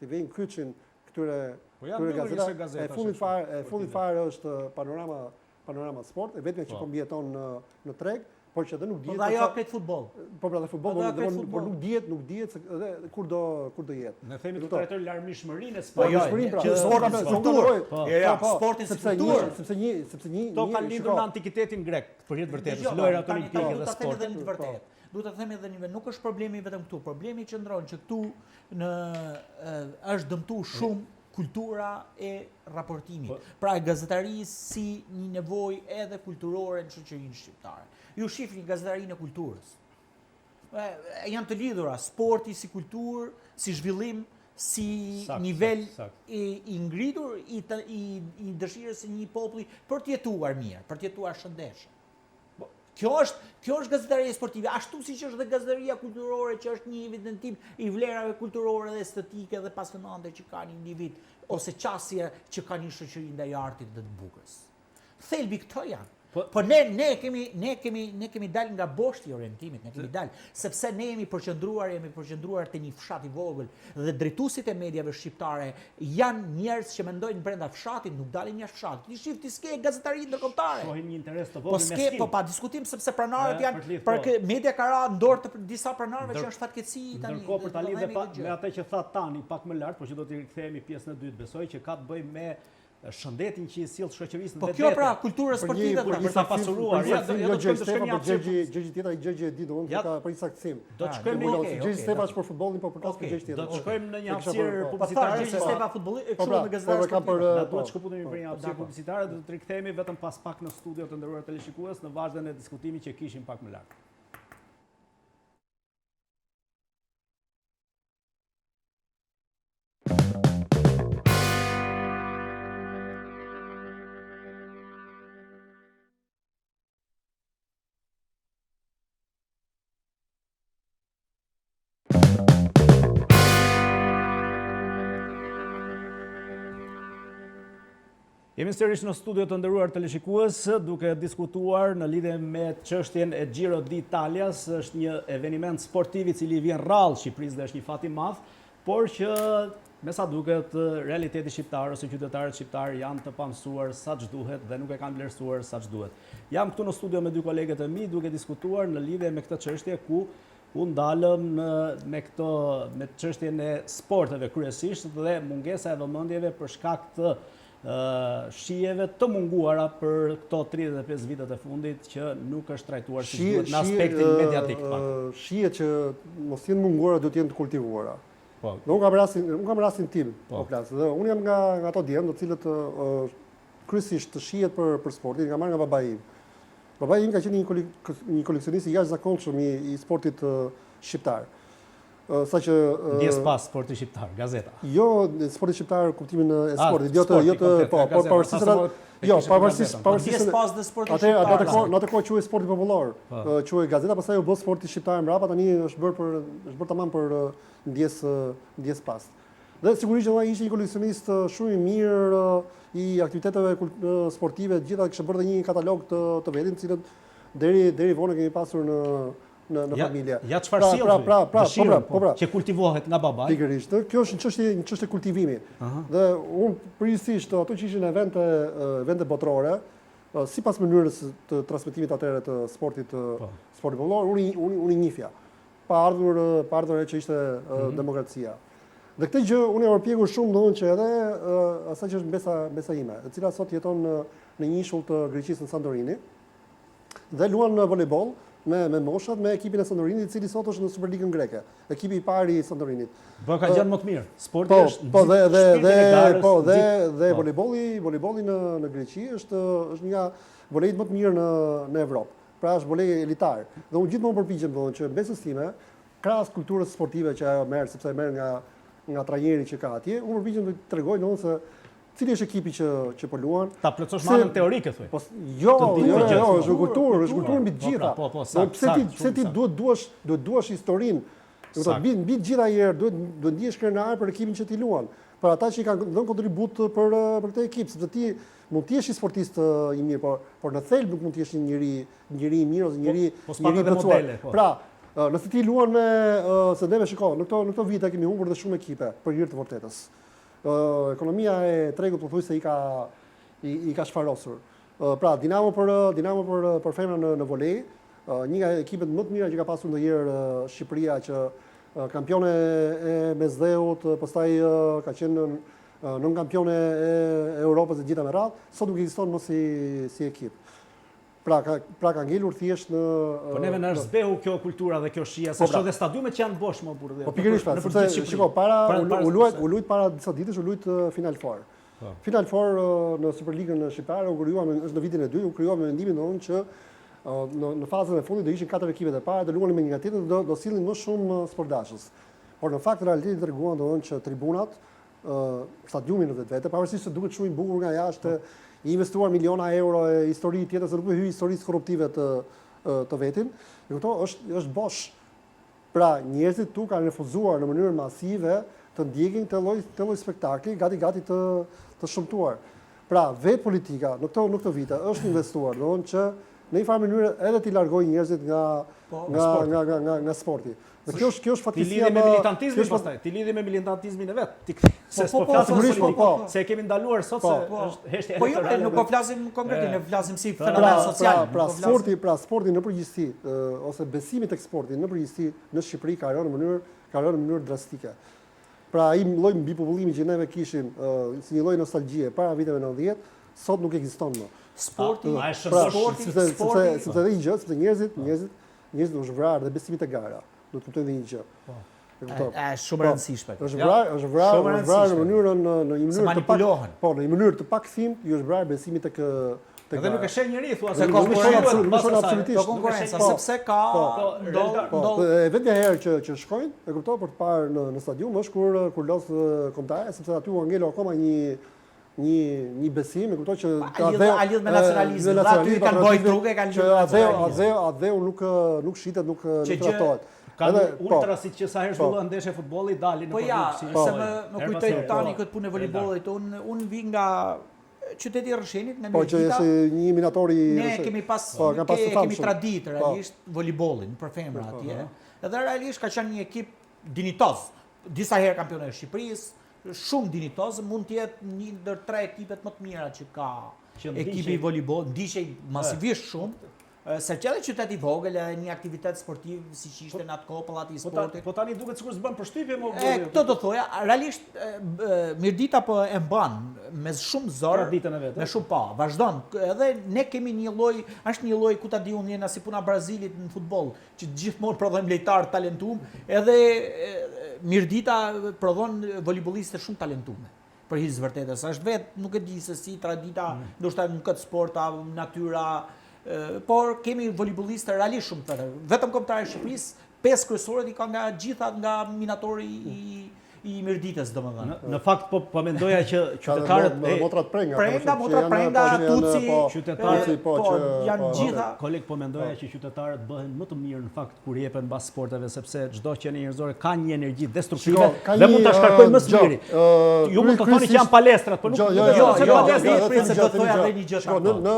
t'i vejnë kryqin këtyre po këtyre gazetave. E fundit fare e fundit fare është panorama panorama sport, e vetmja që po, po mbijeton në në treg, por që edhe nuk dihet. Po ajo këtë futboll. Po pra dhe futboll, po, po, por nuk dihet, nuk dihet se edhe kur do kur do jetë. Ne themi të trajtojmë larmishmërinë e sportit. Po, larmishmërinë pra, që sportin si kulturë. Po, jo, jo, po, sportin si kulturë, sepse një, sepse një, Këto kanë lindur në antikitetin grek, për hir të vërtetës, lojërat olimpike dhe sportet. Edhe një të vërtetë. Duhet ta themi edhe një nuk është problemi vetëm këtu. Problemi qëndron që këtu në është dëmtu shumë kultura e raportimit, po. pra e gazetarisë si një nevojë edhe kulturore në shoqërinë shqiptare. Ju shihni gazetarinë e kulturës. E, janë të lidhura sporti si kulturë, si zhvillim, si sakt, nivel sakt, sakt. I, i ngritur i, të, i, i dëshirës së një populli për të jetuar mirë, për të jetuar shëndetshëm. Po, kjo është, kjo është gazetaria sportive, ashtu siç është dhe gazetaria kulturore që është një evidentim i vlerave kulturore dhe estetike dhe pasionante që ka një individ ose qasje që ka një shoqëri ndaj artit dhe të bukurës. Thelbi këto janë. Po, po ne ne kemi ne kemi ne kemi dalë nga boshti i orientimit, ne kemi dalë sepse ne jemi përqendruar, jemi përqendruar te një fshat i vogël dhe drejtuesit e mediave shqiptare janë njerëz që mendojnë brenda fshatit, nuk dalin jashtë fshatit. Ti shif ti s'ke gazetari ndërkombëtare. Shohim një interes të vogël po s'ke, po pa diskutim sepse pronarët janë për po. media ka ra në dorë të disa pronarëve që është fatkeqësi tani. Ndërkohë për ta lidhur pa, me atë që tha tani pak më lart, por që do t'i rikthehemi pjesën e dytë, besoj që ka të bëjë me shëndetin që i sjell shoqërisë në po vetvete. Po kjo pra kultura sportive për, për ta pasuruar. Ja, do të shkojmë të shkojmë një Gjergji, Gjergji tjetër, Gjergji e di domethënë ka për një saktësim. Do të shkojmë në Gjergji Stefa është për futbollin, po për për Gjergji tjetër. Do të shkojmë në një hapësirë po, publicitare. Gjergji Stefa futbolli, e kështu me gazetarë po, sportive. Na duhet të shkëputemi për një hapësirë publicitare, do të rikthehemi vetëm pas pak në studio të nderuar teleshikues në vazhdën e diskutimit që kishim pak më lart. Jemi sërish në studio të nderuar teleshikues, duke diskutuar në lidhje me çështjen e Giro d'Italias, është një eveniment sportiv i cili vjen rrallë Shqipërisë dhe është një fat i madh, por që me sa duket realiteti shqiptar ose qytetarët shqiptarë janë të pamësuar sa ç'duhet dhe nuk e kanë vlerësuar sa ç'duhet. Jam këtu në studio me dy kolegët e mi duke diskutuar në lidhje me këtë çështje ku u ndalëm në me këto me çështjen e sporteve kryesisht dhe mungesa e vëmendjeve për shkak të shijeve të munguara për këto 35 vitet e fundit që nuk është trajtuar si duhet në aspektin mediatik të paktën. Shijet që mos jenë munguara duhet të jenë të kultivuara. Po. Dhe unë kam rastin, unë kam rastin tim, po, po flas. Dhe unë jam nga nga ato djem, të cilët kryesisht të shijet për për sportin, kam marrë nga babai im. Babai im ka qenë një një koleksionist i jashtëzakonshëm i, i sportit shqiptar. Sa që Ndjesë pas sporti shqiptar, gazeta. Jo, sporti shqiptar kuptimin e sportit, jo të jo të po, po pavarësisht se jo, pavarësisht pavarësisht se pas dhe sporti shqiptar. Atë atë kohë, në atë kohë quhej sporti popullor. Po. Quhej gazeta, pastaj u bë sporti shqiptar mbrapa, tani është bërë për është bërë tamam për ndjesë ndjesë pas. Dhe sigurisht që ai ishte një koleksionist shumë i mirë i aktiviteteve sportive, të gjitha kishte bërë dhe një katalog të të vetin, të cilën deri deri vonë kemi pasur në në në familje. Ja çfarë pra, sjell? Pra, pra, pra, po, pra, po, pra. Që kultivohet nga babai. Pikërisht, kjo është një çështje, një çështje kultivimi. Dhe unë përgjithsisht ato që ishin evente evente botërore, sipas mënyrës të transmetimit atëherë të sportit të po. sportit popullor, unë unë unë i njihja. Pa ardhur pa ardhur që ishte mm -hmm. demokracia. Dhe këtë gjë unë jam përpjekur shumë domethënë që edhe asaj që është mbesa mbesa ime, e cila sot jeton në në një ishull të Greqisë në Santorini. Dhe luan në volejboll me me moshat me ekipin e Santorinit, i cili sot është në Superligën greke, ekipi i parë i Santorinit. Po ka gjënë më të mirë. Sporti po, është po dhe dhe dhe po dhe dhe po. volejbolli, volejbolli në në Greqi është është një nga volejt më të mirë në në Evropë. Pra është volej elitar. Dhe unë gjithmonë përpiqem domethënë që mbesës time, krahas kulturës sportive që ajo merr, sepse e merr nga nga trajneri që ka atje, unë përpiqem të tregoj domethënë se cili është ekipi që që po luan. Ta plotësosh me anën teorike thuaj. Po jo, jo, jo, është kulturë, është kulturë mbi të po, pra, gjitha. Po, po, sa, pse ti pse ti duhet duash, duhet duash historinë. Do të mbi mbi të gjitha një herë duhet duhet ndihesh krenar për ekipin që ti luan, për ata që i kanë dhënë kontribut për për këtë ekip, sepse ti mund të jesh një sportist i mirë, por por në thelb nuk mund të jesh një njeri, njeri i mirë ose po, njeri po, njeri i plotësuar. Po. Pra, nëse ti luan me se neve shiko, në këto në këto vite kemi humbur dhe shumë ekipe për hir të vërtetës. Ekonomia e tregut pothuajse i ka i, i ka shfarosur. Pra, Dinamo për Dinamo për për femra në në volej, një nga ekipet më të mira që ka pasur ndonjëherë Shqipëria që kampione e Mesdheut, pastaj ka qenë nënkampione e Europës e gjitha me radhë, sot nuk ekziston më si si ekip. Pra ka pra ka ngelur thjesht në Po neve na është zbehu kjo kultura dhe kjo shija, se po, pra. shoh dhe stadiumet që janë bosh më burrë. Po pikërisht pra, sepse shiko para u luajt u luajt para disa ditësh u luajt Final Four. Po. Final Four në Superligën shqiptare u krijua është në vitin e dytë, u krijua me mendimin domethënë që në në fazën e fundit do ishin katër ekipet e para, do luanin me njëra tjetrën do do sillnin më shumë sportdashës. Por në fakt realiteti treguan domethënë që tribunat stadiumi në vetvete, pavarësisht se duket shumë i bukur nga jashtë, po. i investuar miliona euro e histori tjetër, se nuk po hyj historisë korruptive të të vetin, e kupton, është është bosh. Pra, njerëzit tu kanë refuzuar në mënyrë masive të ndjekin këtë lloj këtë lloj spektakli, gati gati të të shëmtuar. Pra, vetë politika në këto në këto vite është investuar, domethënë që në një farë mënyre edhe t'i largojë njerëzit nga po, nga nga nga nga nga sporti. Dhe kjo është kjo është fatkeqësia. T'i lidhi me militantizmin pastaj, t'i lidhi me militantizmin e vet. Ti se po, po, po flasim sigurisht po, po. Se e kemi ndaluar sot se është heshtja Po jo, nuk po flasim konkretisht, ne flasim si fenomen pra, social. Pra, pra sporti, pra sporti në përgjithësi ose besimi tek sporti në përgjithësi në Shqipëri ka rënë në mënyrë ka rënë në mënyrë drastike. Pra ai lloj mbipopullimi që neve kishim si një lloj nostalgjie para viteve 90, sot nuk ekziston më. Sporti, pra, sporti, sepse sepse sepse edhe një gjë, sepse njerëzit, njerëzit, njerëzit u është vrarë dhe besimi te gara. Duhet të kuptojnë dhe një gjë. Po. E kupton? Është shumë e po, rëndësishme. Është vrarë, është vrarë, është vrarë në mënyrën në një mënyrë të pak, po, në një mënyrë të pakthim, ju është vrarë besimi tek tek Edhe nuk e sheh njeri, thua se konkurrenca, nuk e shoh absolutisht. Po konkurrenca, po, sepse ka po, ndodh po, ndodh. E vetmja herë që që shkojnë, e kupton, për të parë në në stadium është kur kur loz kombëtarja, sepse aty u ngel akoma një një një besim, e kupton që ka dhe a lidh me nacionalizmin, dhe aty kanë bojë truke, kanë lidhur me nacionalizmin. Atdheu, atdheu nuk nuk shitet, nuk nuk tradhtohet. Kanë po. ultrasit që sa herë po. zhvillohen ndeshje futbolli dalin në po ja, si. Po se më më kujtoi tani këtë punë e volejbollit, unë unë vi nga qyteti i Rrëshenit nga Mirdita. Po që është një minator i Ne kemi pas po, ke, kemi traditë realisht volejbollin për femra atje. Edhe realisht ka qenë një ekip dinjitoz. Disa herë kampione e Shqipërisë, shumë dinjitoz, mund të jetë një ndër tre ekipet më të mira që ka ekipi i volejbollit, ndiqej masivisht shumë, se që edhe qytet i vogël edhe një aktivitet sportiv siç ishte po, në atë kohë pallati i po sportit. Po tani duket sikur s'bën përshtypje më. E këtë do thoja, realisht Mirdita po e mban me shumë zor, traditën e vet. Me shumë pa, vazhdon. Edhe ne kemi një lloj, është një lloj ku ta di unë jena si puna Brazilit në futboll, që gjithmonë prodhojmë lojtarë të talentum, edhe Mirdita prodhon volejbollistë shumë talentume. Për hir të vërtetës, është vetë, nuk e di se si tradita, mm. ndoshta në këtë sport, a natyra, por kemi volejbollistë realisht shumë të Vetëm kombëtarja e Shqipërisë, pesë kryesorët i ka nga gjitha nga minatori i i Mirditës, domethënë. Në, në fakt po po mendoja që qytetarët e motrat Prenga, Prenga, motrat Prenga, po, Tuci, po, qytetarët po, po, që janë po, gjitha. Koleg po mendoja që qytetarët bëhen më të mirë në fakt kur jepen mbas sporteve sepse çdo qenie njerëzore ka një energji destruktive dhe mund ta shkarkojë më së miri. Ju mund të thoni që janë palestrat, por nuk jo, jo, jo, jo, jo, se do thoja edhe një gjë. Shiko, në në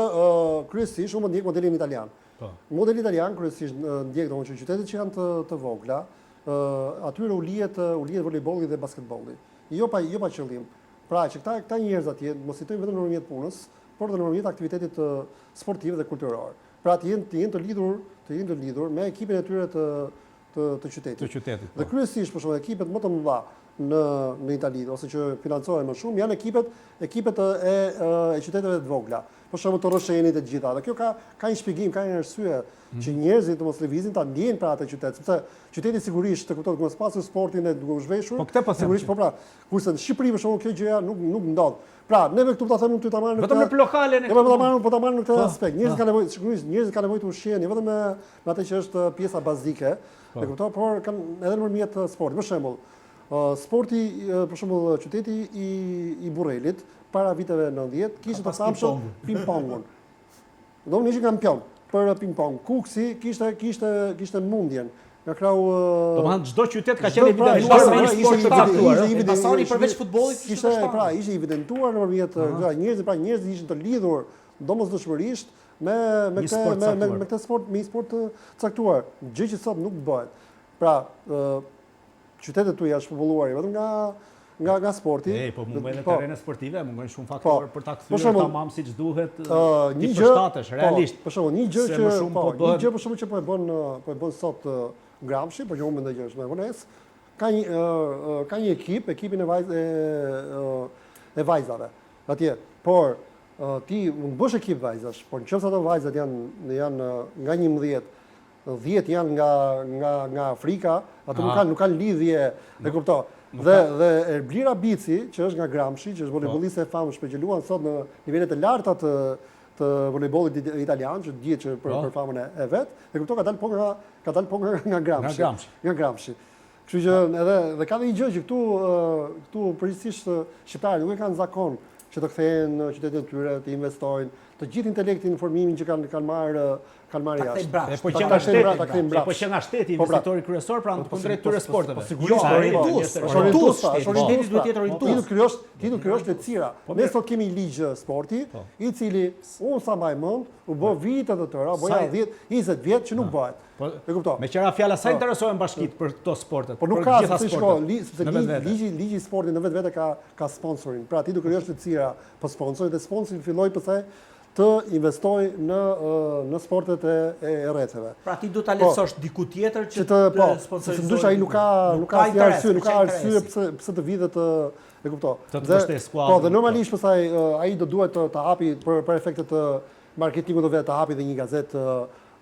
kryesisht unë ndjek modelin italian. Po. Modeli italian kryesisht ndjek domethënë që qytetet që janë të të vogla, atyre u lihet u lihet volejbolli dhe basketbolli. Jo pa jo pa qëllim. Pra që këta këta njerëz atje mos jetojnë vetëm nëpërmjet punës, por dhe nëpërmjet aktivitetit sportiv dhe kulturor. Pra të jenë të jenë të lidhur, të jenë të lidhur me ekipin e tyre të të të qytetit. Të qytetit. Po. Dhe kryesisht për shembull ekipet më të mëdha në në Itali ose që financohen më shumë janë ekipet ekipet e e qyteteve të vogla. Për shembull të Rrëshenit e të gjitha. Dhe kjo ka ka një shpjegim, ka një arsye mm. që njerëzit të mos lëvizin ta ndjejnë pra atë qytet, sepse qyteti sigurisht të kuptohet mos pasur sportin e duke u zhveshur. Po këtë po sigurisht po pra, kurse në Shqipëri për shembull kjo gjëja nuk nuk ndodh. Pra, neve këtu po ta them unë ty ta marrim në vetëm në lokale ne. Jo, po ta marrim, po ta marrim në këtë po, aspekt. Njerëzit po. kanë nevojë, sigurisht njerëzit kanë nevojë të ushqehen, jo vetëm me me atë që është pjesa bazike, po. e kupton, por kanë edhe nëpërmjet sportit. Për shembull, sporti, për shembull, qyteti i i Burrelit para viteve 90 kishte të famshëm ping-pongun. Do të ishin kampion për ping-pong. Kukësi kishte kishte kishte mundjen nga krahu Domethënë çdo qytet ka qenë pra, evidentuar me një sport të caktuar. Elbasani përveç futbollit kishte pra ishte evidentuar nëpërmjet njerëzit, pra njerëzit ishin të lidhur domosdoshmërisht me me këtë me me me këtë sport, me një sport të caktuar, gjë që sot nuk bëhet. Pra, ë qytetet tuaja janë shpopulluar jo vetëm nga nga nga sporti. Ej, po mungojnë po, terrene sportive, mungojnë shumë po, faktorë për ta kthyer tamam siç duhet, një gjë përshtatesh po, realisht. Për shembull, një gjë që po, po një gjë për shembull që po e bën po e bën sot Gramshi, por që unë mendoj që është me vonesë, ka një ka një ekip, ekipin e vajz e e vajzave. Atje, por Ti mund të bësh ekip vajzash, por në qoftë se ato vajzat janë janë nga 11, 10 janë nga nga nga Afrika, ato nuk kanë nuk kanë lidhje, e kupton. Dhe dhe Erblira Bici, që është nga Gramshi, që është po. volejbolliste e famshme që luan sot në nivele të larta të të volejbollit italian, që dihet që për, po. për famën e, e vet, e kupton ka dalë po nga ka dalë po nga nga Gramshi. Nga Gramshi. Nga Gramshi. Kështu që edhe dhe ka dhe një gjë që këtu këtu përgjithsisht shqiptarët nuk e kanë zakon që të kthehen në qytetin e tyre, të investojnë, të gjithë intelektin, informimin që kanë kanë marrë kanë marrë jashtë. E po që nga shteti, ta kthejnë mbrapsht. Po që nga shteti po pra. investitori kryesor pra po, kundrejt këtyre po, sporteve. Po sigurisht, jo, orientues, orientues, shteti duhet të jetë orientues. Ti do të krijosh, ti do të krijosh lehtësira. Ne sot kemi një ligj sporti, i cili unë sa mbaj mend, u bë vite të tëra, po ja 10, 20 vjet që nuk bëhet. Po, e kupton. Meqë ra fjala sa po. interesohen bashkitë për këto sportet, po nuk ka sepse shiko, li, sepse ligji ligji i sportit në vetvete ka ka sponsorin. Pra ti do krijosh lehtësira për sponsorin dhe sponsori filloi pastaj të investojë në në sportet e e, e rretheve. Pra ti do ta po. lehtësosh diku tjetër që, që të po, sponsorizojë. Sepse ndryshe ai nuk ka nuk ka asnjë arsye, nuk ka arsye pse pse të vijë të e kupton. Të të mbështesë skuadrën. Po, dhe normalisht pastaj ai do duhet të të hapi për për efekte të marketingut të vet të hapi dhe një gazetë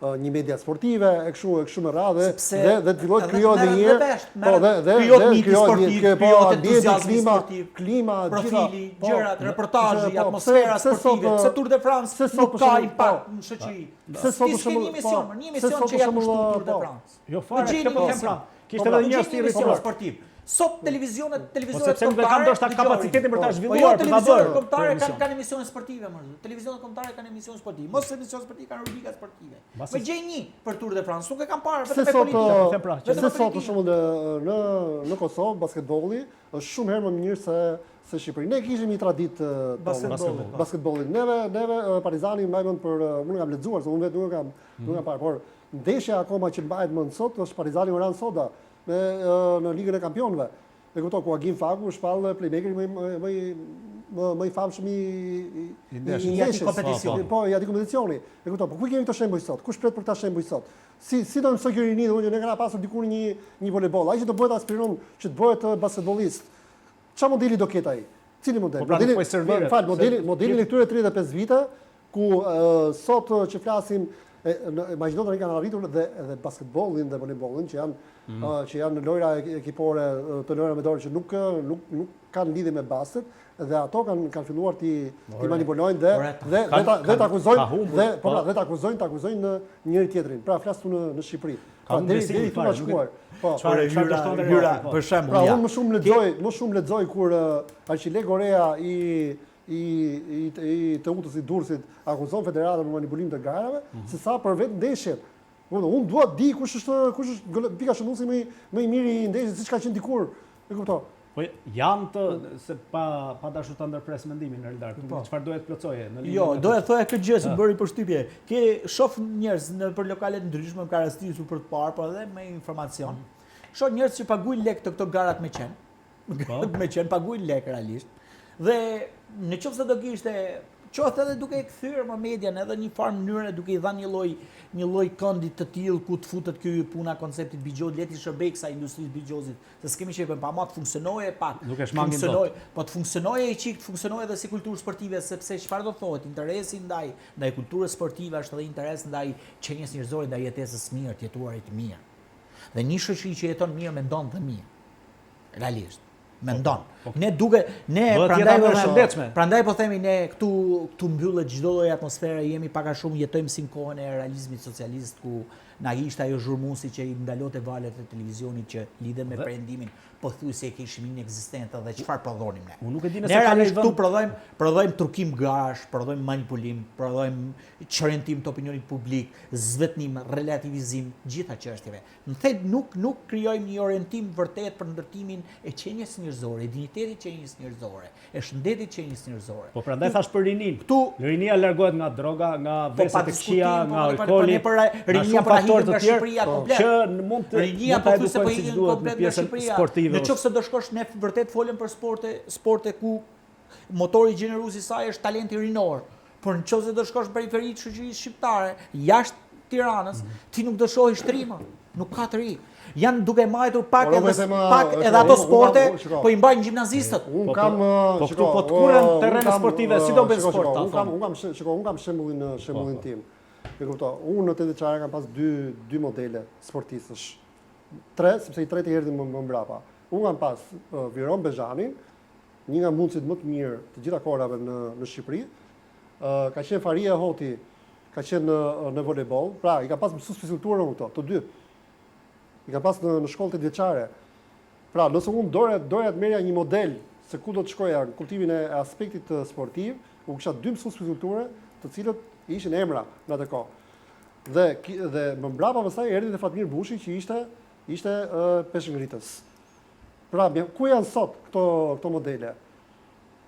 një media sportive e kështu e kështu me radhë dhe dhe të fillojë të krijohet edhe një herë po dhe dhe krijohet miti sportiv po krijohet entuziazmi sportiv klima profili po, gjërat reportazhi po, atmosfera sportive pse Tour de France nuk ka impakt në shoqëri pse sot për shembull një emision një emision që ja kushtu Tour de France jo fare këtë po them pra Kishte edhe një emision sportiv. Sot televizionet, po televizionet kombëtare. Po sepse nuk e kanë ndoshta kapacitetin për ta po, zhvilluar, po jo, për ta bërë. Televizionet kombëtare kanë kanë emisione sportive më. Televizionet kombëtare kanë emisione sportive. Mos emision sportiv kanë rubrika sportive. Më gjej një për Tour de France, nuk e kam parë vetëm me politikë. Po them pra, pse sot për shembull në në në Kosovë basketbolli është shumë herë më mirë se se Shqipëri. Ne kishim një traditë basketbollit. Po. Basketbollit. Neve neve Partizani mbaj mend për unë kam lexuar se unë vetë nuk e kam nuk kam parë, por Ndeshja akoma që mbahet mend sot është Partizani Oran Soda me në Ligën e Kampionëve. E kupton ku Agim Faku u shpall playmakeri më më më më më i famshëm i i i ndeshjes. I kompeticioni. Po, i atij kompeticioni. E kupton, po ku i kemi këto shembuj sot? Kush flet për këta shembuj sot? Si si do të mësojë kjo rini, domethënë ne kena pasur dikur një një volejboll, ai që do bëhet aspiron që të bëhet basketbollist. Çfarë modeli do ketë ai? Cili model? Po pra, modeli, po më fal, modeli, modelin e këtyre 35 vite, ku sot që flasim, imagjino tani kanë arritur dhe edhe basketbollin dhe volejbollin që janë mm. që janë lojra ekipore të lojra me dorë që nuk nuk nuk kanë lidhje me basket dhe ato kanë kanë filluar t'i t'i manipulojnë dhe dhe dhe ta dhe ta akuzojnë dhe po pra dhe ta akuzojnë ta akuzojnë njëri tjetrin. Pra flas këtu në në Shqipëri. Pra deri deri këtu ka shkuar. Po. Çfarë çfarë do shtonte Hyra po. për shembull. Pra unë më shumë lexoj, më shumë lexoj kur Arqile Gorea i i i i Teutës i Durrësit akuzon federatën për manipulim të garave, mm -hmm. se sa për vetë ndeshjen. Unë unë dua të di kush është kush është pikashënuesi më i më i mirë i ndeshjes, siç ka qenë dikur. E kupton? Po janë të se pa pa dashur ta ndërpres mendimin Eldar, po. çfarë doje të plotësoje në lidhje. Jo, doja të thoja këtë gjë që bëri përshtypje. Ke shoh njerëz nëpër lokale të ndryshme, më ka rastisur për të parë, por edhe me informacion. Mm. Shoh njerëz që paguajnë lekë te këto garat me qen. Po. me qen paguajnë lekë realisht. Dhe në qoftë se do kishte Qoftë edhe duke e kthyer më median edhe një farë mënyre duke i dhënë një lloj një lloj këndi të tillë ku të futet ky puna konceptit bixhoz, le t'i shërbejë kësaj industrisë bixhozit, se s'kemi qejf pa ma të funksionojë pak. Nuk e shmangim dot. Po të funksionojë një çik, të funksionojë edhe si kulturë sportive, sepse çfarë do thohet, interesi ndaj ndaj kulturës sportive është edhe interes ndaj qenies njerëzore, ndaj jetesës së mirë, të jetuarit mirë. Dhe një shoqëri që jeton mirë mendon dhe mirë. Realisht. Mendon. Po, po. Ne duke ne prandaj po shëndetshme. Prandaj po themi ne këtu këtu mbyllet çdo lloj atmosfere, jemi pak a shumë jetojmë si në kohën e realizmit socialist ku na ishte ajo zhurmuesi që i ndalonte valët e televizionit që lidhen me perëndimin, pothuajse e kishim inekzistente dhe çfarë prodhonim ne. Unë nuk e di nëse ne realisht këtu prodhojmë prodhojmë trukim garash, prodhojmë manipulim, prodhojmë çorientim të opinionit publik, zvetnim, relativizim gjitha çështjeve. Në thelb nuk nuk krijojmë një orientim vërtet për ndërtimin e qenies njerëzore, e dinjitetit të qenies njerëzore, e shëndetit të qenies njerëzore. Po prandaj thash për rininë. Këtu rinia largohet nga droga, nga po, veset e këqija, po, nga po, alkooli, po, rinia po na nga Shqipëria po, komplet. Që mund të rinia po thjesht po ikën komplet nga Shqipëria. Në qoftë se do shkosh ne vërtet folëm për sporte, sporte ku motori gjenerues i saj është talenti rinor. Por në qoftë se do shkosh në periferi të shoqërisë shqiptare, jashtë Tiranës, mm -hmm. ti nuk do shohësh të ri më, nuk ka të ri. Janë duke majtur pak edhe pak edhe ato sporte, po i mbajnë gjimnazistët. Unë po, kam po, po këtu po të tkurren terrene sportive, si do bëjnë sport ta. Unë kam unë kam shiko, unë kam shembullin po, shembullin po. tim. E kupto, unë në tetëvjeçare kam pas dy dy modele sportistësh. Tre, sepse i treti erdhi më, më mbrapa. Unë kam pas uh, Viron Bezhanin, një nga mundësit më të mirë të gjitha kohërave në në Shqipëri. Ë ka qenë Faria Hoti, ka qenë në në volejboll, pra i kam pas mësues fizkulture unë këto, të dy. I kam pas në në shkollë tetëvjeçare. Pra, nëse unë doja doja të merrja një model se ku do të shkoja në kuptimin e aspektit sportiv, unë kisha dy mësues fizkulture, të cilët ishin emra në atë kohë. Dhe dhe më mbrapa pastaj erdhi dhe Fatmir Bushi që ishte ishte peshëngritës. Pra, ku janë sot këto këto modele?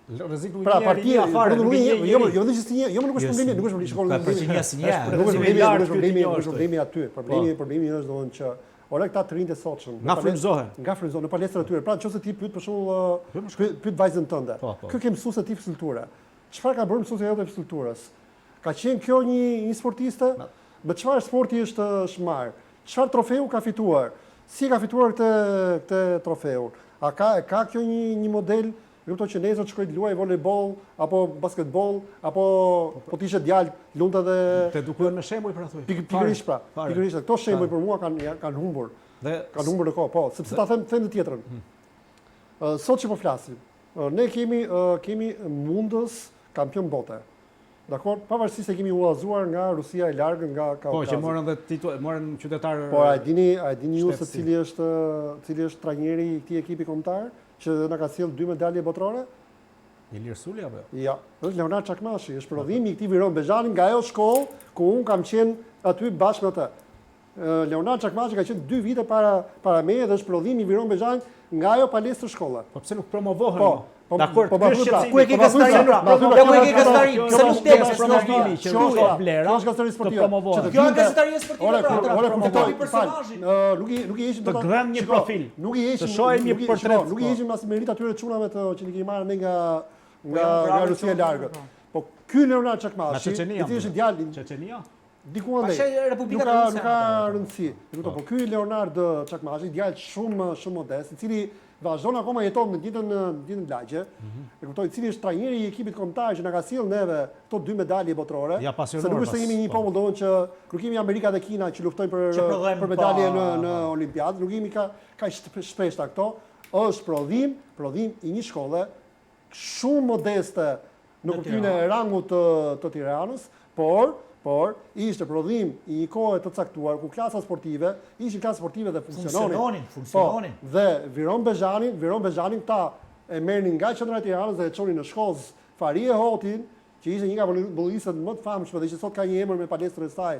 Rrezik nuk pra, partia fare, nuk e jo, jo vetëm që si një, jo nuk është problemi, nuk është problemi, shikon. Ka përqindje si një. Nuk është problemi, nuk është problemi, nuk është problemi aty. Problemi, po. problemi është domethënë që ore këta të rinjtë e sotshëm, nga frymëzohen. Nga frymëzohen në palestrën e tyre. Pra, nëse ti pyet për shembull, pyet vajzën tënde. Po, po. Kë ke mësuese ti fizkulture? Çfarë ka bërë mësuesja jote e fizkulturës? Ka qenë kjo një një sportiste? Me çfarë sporti është është marrë? Çfarë trofeu ka fituar? Si e ka fituar këtë këtë trofeun? A ka e ka kjo një një model E kupton që nesër të shkojë të luajë volejboll apo basketboll apo po të ishte djalë lunte dhe të edukohen me shembuj pra thuaj. Pikërisht pra, pikërisht këto shembuj për mua kanë kanë humbur. Dhe kanë humbur në kohë, po, sepse ta them them të tjetrën. Hmm. Sot që po flasim, ne kemi kemi mundës kampion bote. Dakor, pavarësisht se kemi huazuar nga Rusia e largët, nga Kaukazi. Po, që morën dhe titull, morën qytetar. Po, a e dini, a e dini ju se cili është cili është trajneri i këtij ekipi kombëtar që na ka sjellë dy medalje botërore? Ilir Suli apo jo? Ja, është Leonard Çakmashi, është prodhimi i këtij Viron Bezhani nga ajo shkollë ku unë kam qenë aty bashkë me të. Leonard Çakmashi ka qenë dy vite para para meje dhe është prodhimi i Viron Bezhanit nga ajo palestër shkolle. Po pse nuk promovohen? Po, po, Dakor, po, ky është pra, ku e ke gazetarinë pra? Ja ku e ke gazetarinë? Pse nuk të promovimi që nuk ka vlera? Kjo është gazetari sportive. Të promovohen. Kjo është gazetaria sportive pra. Ore, kur fitoi personazhi. Nuk i nuk i heqim të gdhend një profil. Nuk i heqim. Të shohim një portret. Nuk i heqim as meritë atyre çunave të që ne kemi marrë ne nga nga nga Rusia e largët. Po ky Leonard Çakmashi, i cili është djalë Çeçenia? Diku andej. Pashe Republika nuk ka, nuk ka rëndësi. E kupton, po ky Leonard Çakmashi, djalë shumë shumë modest, i cili vazhdon akoma jeton në të njëjtën në të njëjtën lagje. Mm -hmm. E kuptoj, i cili është trajneri i ekipit kombëtar që na ka sjellë neve këto dy medalje botërore. Ja se nuk është se jemi një po. popull domethënë që nuk jemi Amerika dhe Kina që luftojnë për që për medalje në në Olimpiadë, nuk jemi ka kaq shpeshta këto. Është prodhim, prodhim i një shkolle shumë modeste në kuptimin e rangut të, të Tiranës, por por ishte prodhim i një kohe të caktuar ku klasa sportive ishin klasa sportive dhe funksiononin. Funksiononin, funksiononin. Po, dhe Viron Bezhanin, Viron Bezhanin këta e merrnin nga qendra e Tiranës dhe e çonin në Shkozë. Farie Hotin, që ishte një nga volejbollistët më të famshme dhe që sot ka një emër me palestrën e saj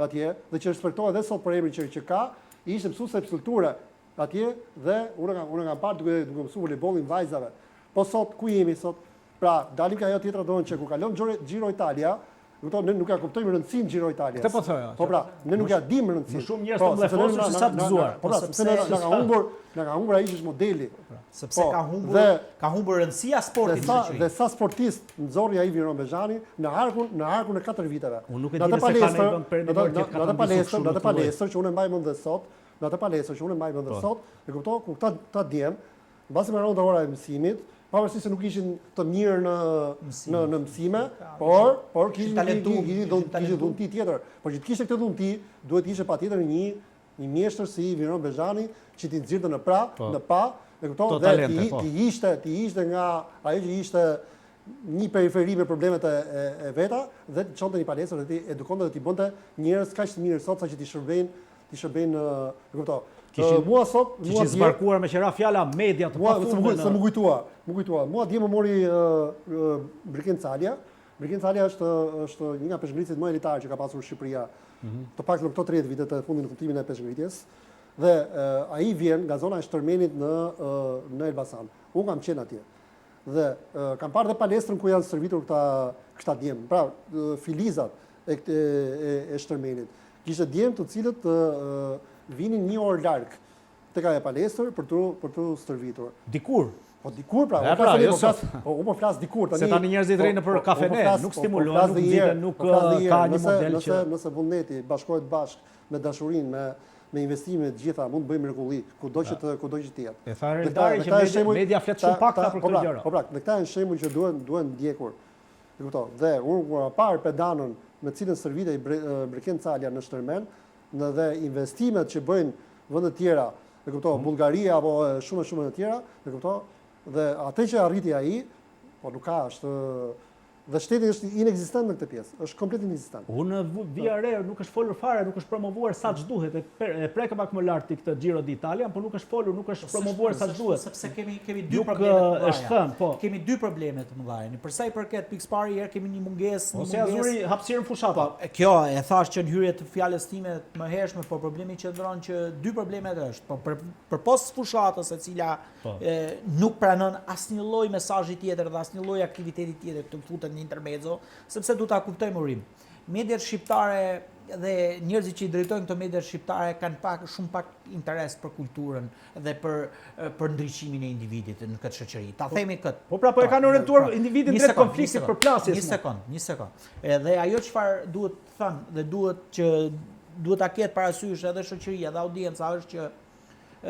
atje dhe që respektohet edhe sot për emrin që që ka, ishte mësuese fizkulture. Atje dhe unë e kam unë e kam parë duke duke mësuar volejbollin vajzave. Po sot ku jemi sot? Pra, dalim ke ajo tjetra domethënë që kur kalon Giro Italia Kupton, ne nuk ja kuptojmë rëndësinë Giro Italias. Këtë po thoja. Po pra, ne nuk ja dimë rëndësinë. Më shumë njerëz të po, mllefosur se sa të gëzuar. Po pra, sepse na ka humbur, na ka humbur ai që është modeli. Po pra, sepse po, ka humbur, ka humbur rëndësia sportit në Shqipëri. Dhe sa sportist nxorri ai Viron Bezhani në harkun, në harkun e 4 viteve. Unë nuk e di nëse ka ndonjë vend perëndimor që ka në atë palestër, në atë palestër që unë e mbaj mend dhe sot, në atë palestër që unë e mbaj mend dhe po. sot, e kupton, ku këta këta djem Mbasi mbaronte ora e mësimit, pavarësisht se nuk ishin të mirë në në në mësime, por por kishin talentu, kishin kishin dhunti tjetër. Por që të kishte këtë dhunti, duhet të ishte patjetër një një mjeshtër si Viron Bezhani që t'i nxirrte në pra, po. në pah, e kupton, dhe ti po. ti ishte, ti ishte nga ajo që ishte një periferi me problemet e, e, e veta dhe t'i çonte një palestër dhe t'i edukonte dhe t'i bënte njerëz kaq të mirë sot sa që t'i shërbejnë t'i shërbejnë, e kupton. Kishin mua sot, mua kishin zbarkuar meqë ra fjala media të pafundme. Mua se m'u kujtua, m'u kujtua. Mua dje më mori Briken Calja. Briken Calja është është një nga peshëngritësit më elitar që ka pasur Shqipëria. Mm -hmm. Të paktën në këto 30 vite të fundit në kuptimin e peshëngritjes. Dhe ai vjen nga zona e Shtërmenit në në Elbasan. Unë kam qenë atje. Dhe kam parë dhe palestrën ku janë stërvitur këta këta djem, pra filizat e e e, e Shtërmenit. Kishte djem të cilët vinin një orë larg tek ajo palestër për t'u për t'u stërvitur. Dikur. Po dikur pra, unë pra, jo po flas, po unë po flas dikur tani. Se tani njerëzit rrinë nëpër po, kafene, po nuk stimulohen, nuk nxiten, nuk ka një model që nëse vullneti bashkohet bashkë me dashurinë, me me investime të gjitha mund të bëjë mrekulli, kudo që të kudo që të jetë. E tha Rendari që media, media flet shumë pak për po këto pra, gjëra. Po pra, dhe këta janë shembuj që duhen duhen ndjekur. E kupton? Dhe unë kur kam parë pedanën me të cilën stërvitej Briken Calja në Shtërmen, në dhe investimet që bëjnë vende të tjera, e kupton, mm. Bullgaria apo shumë e shumë të tjera, e kupton? Dhe atë që arriti ai, po nuk ka, është Dhe shteti është inekzistent në këtë pjesë, është komplet inekzistent. Unë vija re, nuk është folur fare, nuk është promovuar sa ç'duhet. E, e prekëm pak më lart ti këtë Giro d'Italia, por nuk është folur, nuk është po promovuar sa ç'duhet. Sepse kemi kemi dy probleme të mëdha. Është thënë, po. Kemi dy probleme të mëdha. Për sa i përket pikësëpari herë kemi një mungesë, një mungesë. Ose zuri hapësirën fushata. Po, kjo e thashë që në hyrje të fjalës time të mëhershme, por problemi qëndron që dy problemet është, po për përpos fushatës e cila Po. nuk pranon asnjë lloj mesazhi tjetër dhe asnjë lloj aktiviteti tjetër të futet në intermezzo, sepse duhet ta kuptojmë Urim. Mediat shqiptare dhe njerëzit që i drejtojnë këto media shqiptare kanë pak shumë pak interes për kulturën dhe për për ndriçimin e individit në këtë shoqëri. Ta po, themi këtë. Po pra, po e kanë orientuar pra, individin drejt konfliktit përplasjes. Një sekond, një sekond. Edhe ajo çfarë duhet thënë dhe duhet që duhet ta ketë parasysh edhe shoqëria dhe audienca është që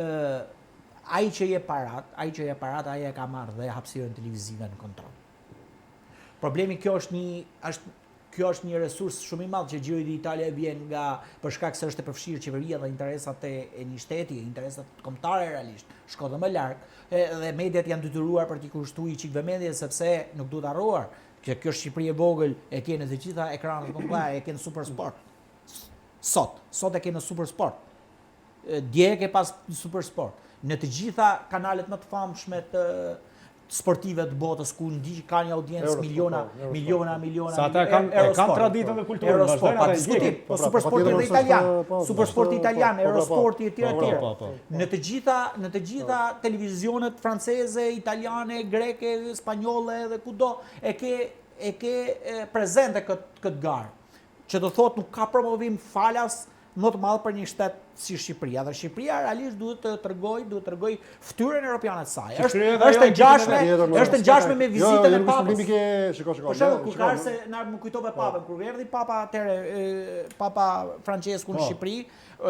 ë Ai që jep parat, ai që jep parat, ai e ka marrë dhe hapësirën televizive në kontroll. Problemi kjo është një është kjo është një resurs shumë i madh që Giro d'Italia vjen nga për shkak se është e përfshirë qeveria dhe interesat e, e një shteti, interesat kombëtare realisht, shko dhe më larg, dhe mediat janë detyruar për t'i kushtuar një çik vëmendje sepse nuk duhet harruar që kjo Shqipëri e vogël e ke në të gjitha ekranet më të mëdha, e ke në Super Sport. Sot, sot e ke në Super Sport. Dje e ke pas në Super Sport. Në të gjitha kanalet më të famshme të sportive të botës ku ndiq ka një audiencë miliona, po, miliona, miliona. Sa ata kanë e kanë traditën dhe kulturën, vazhdojnë ata diskutim. Po, po Super Sporti edhe italian, po, Super Sporti italian, Eurosporti etj etj. Në të gjitha, në të gjitha televizionet franceze, italiane, greke, spanjolle dhe kudo e ke e ke prezente këtë këtë garë. Që do thotë nuk ka promovim falas më të madh për një shtet si Shqipëria. Dhe Shqipëria realisht duhet të tregojë, duhet të tregojë fytyrën europiane të saj. Është është e ngjashme, është e ngjashme me jo, vizitën jo, e Papës. Jo, shiko, shiko. Për shembull, kur ka se na më kujtove po. Papën, kur erdhi Papa atëherë Papa Francesku në po. Shqipëri,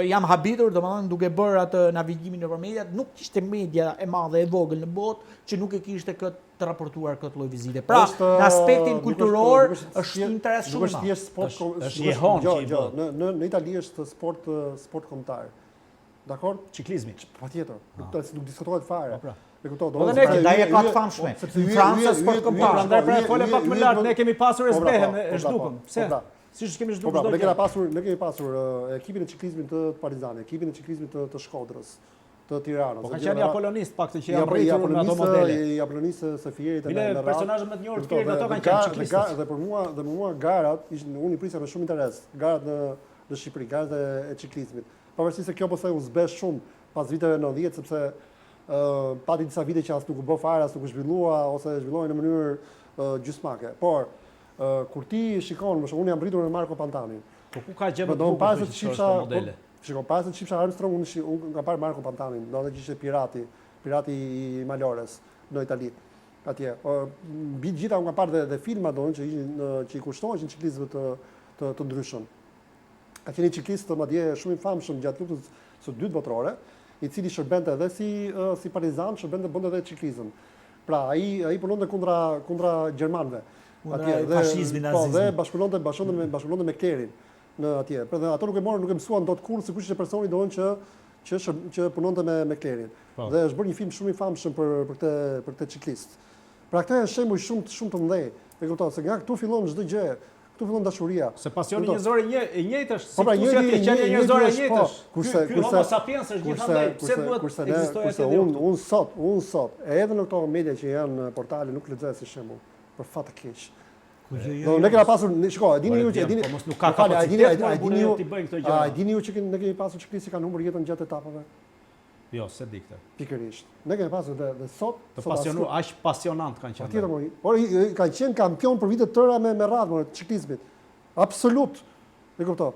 jam habitur, domethënë duke bërë atë navigimin nëpër mediat, nuk kishte media e madhe e vogël në botë që nuk e kishte këtë të raportuar këtë lloj vizite. Pra, në aspektin kulturor është interes shumë i madh. Nuk është thjesht sport, është jehonë që i bën. Në në në Itali është sport sport kombëtar. Dakor? Çiklizmi. Patjetër. Nuk ah. nuk diskutohet fare. Po pra. E kupton, do të thotë ndaj e ka të famshme. Në Francë sport kombëtar. Prandaj pra e fole pak më lart, ne kemi pasur e po pra, zbehëm, po, e zhdukëm. Pse? Siç kemi zhdukur çdo gjë. Ne kemi pasur, ne kemi pasur ekipin e çiklizmit të Partizanit, ekipin e çiklizmit të të Shkodrës. të Tiranës. Po ka qenë apolonist pak të që janë rritur në ato modele. I apolonist së Fierit e me radhë. Personazhet më të njohur të Fierit ato kanë qenë çiklistët. Dhe për mua, dhe për mua garat ishin unë i prisja me shumë interes, garat në në Shqipëri, garat e, e çiklizmit. Pavarësisht se kjo pastaj u zbeh shumë pas viteve 90 sepse ë pati disa vite që as nuk u bë fare, as nuk u zhvillua ose zhvillohej në mënyrë gjysmake. Por Kur ti shikon, më shumë, unë jam rritur me Marco Pantanin. Po ku ka gjë më të bukur se që këto modele? Po, shiko, para se të shihsha Armstrong, unë, unë kam parë Marco Pantanin, do të ishte pirati, pirati i Malores në Itali. Atje. Po, mbi të gjitha unë kam parë dhe, dhe filma do që ishin që i kushtoheshin çiklistëve të të, të ndryshëm. Ka qenë një çiklist madje shumë i famshëm gjatë luftës së dytë botërore, i cili shërbente edhe si si partizan, shërbente bënte edhe çiklizëm. Pra, ai ai punonte kundra kundra gjermanëve. Atje dhe fashizmin, po, dhe bashkëpunonte bashkëpunonte me bashkëpunonte me klerin në atje. Pra dhe ato nuk e morën, nuk e mësuan dot kurrë se kush ishte personi domethënë që që shër, që punonte me me klerin. Po. Dhe është bërë një film shumë i famshëm për për këtë për këtë çiklist. Pra këto janë shembuj shumë shumë të mëdhenj. E kupton se nga këtu fillon çdo gjë. Këtu fillon dashuria. Se pasioni njerëzor i një, i njëjtë është, si po pra, këtu si atje, qenia njerëzore e njëjtë po, është. Kurse ky homo sapiens është gjithandej, pse duhet të ekzistojë atje dhe unë unë sot, unë sot, edhe në këto media që janë në portale nuk lexoj asnjë shembull, për fat të keq. Ku jo, jo, jo. Ne kena pasur, shiko, e dini ju që e dini, po mos nuk ka kapacitet, e dini ju t'i bëjnë këto gjëra. A e dini ju që ne kemi pasur çiklistë që kanë humbur jetën gjatë etapave? Jo, s'e di këtë. Pikërisht. Ne kemi pasur dhe, dhe sot... Të pasionu, aq pasionant kanë qenë. Patjetër, por, por kanë qenë kampion për vite të tëra me, me radhë, të çiklizmit. Absolut. E kupton.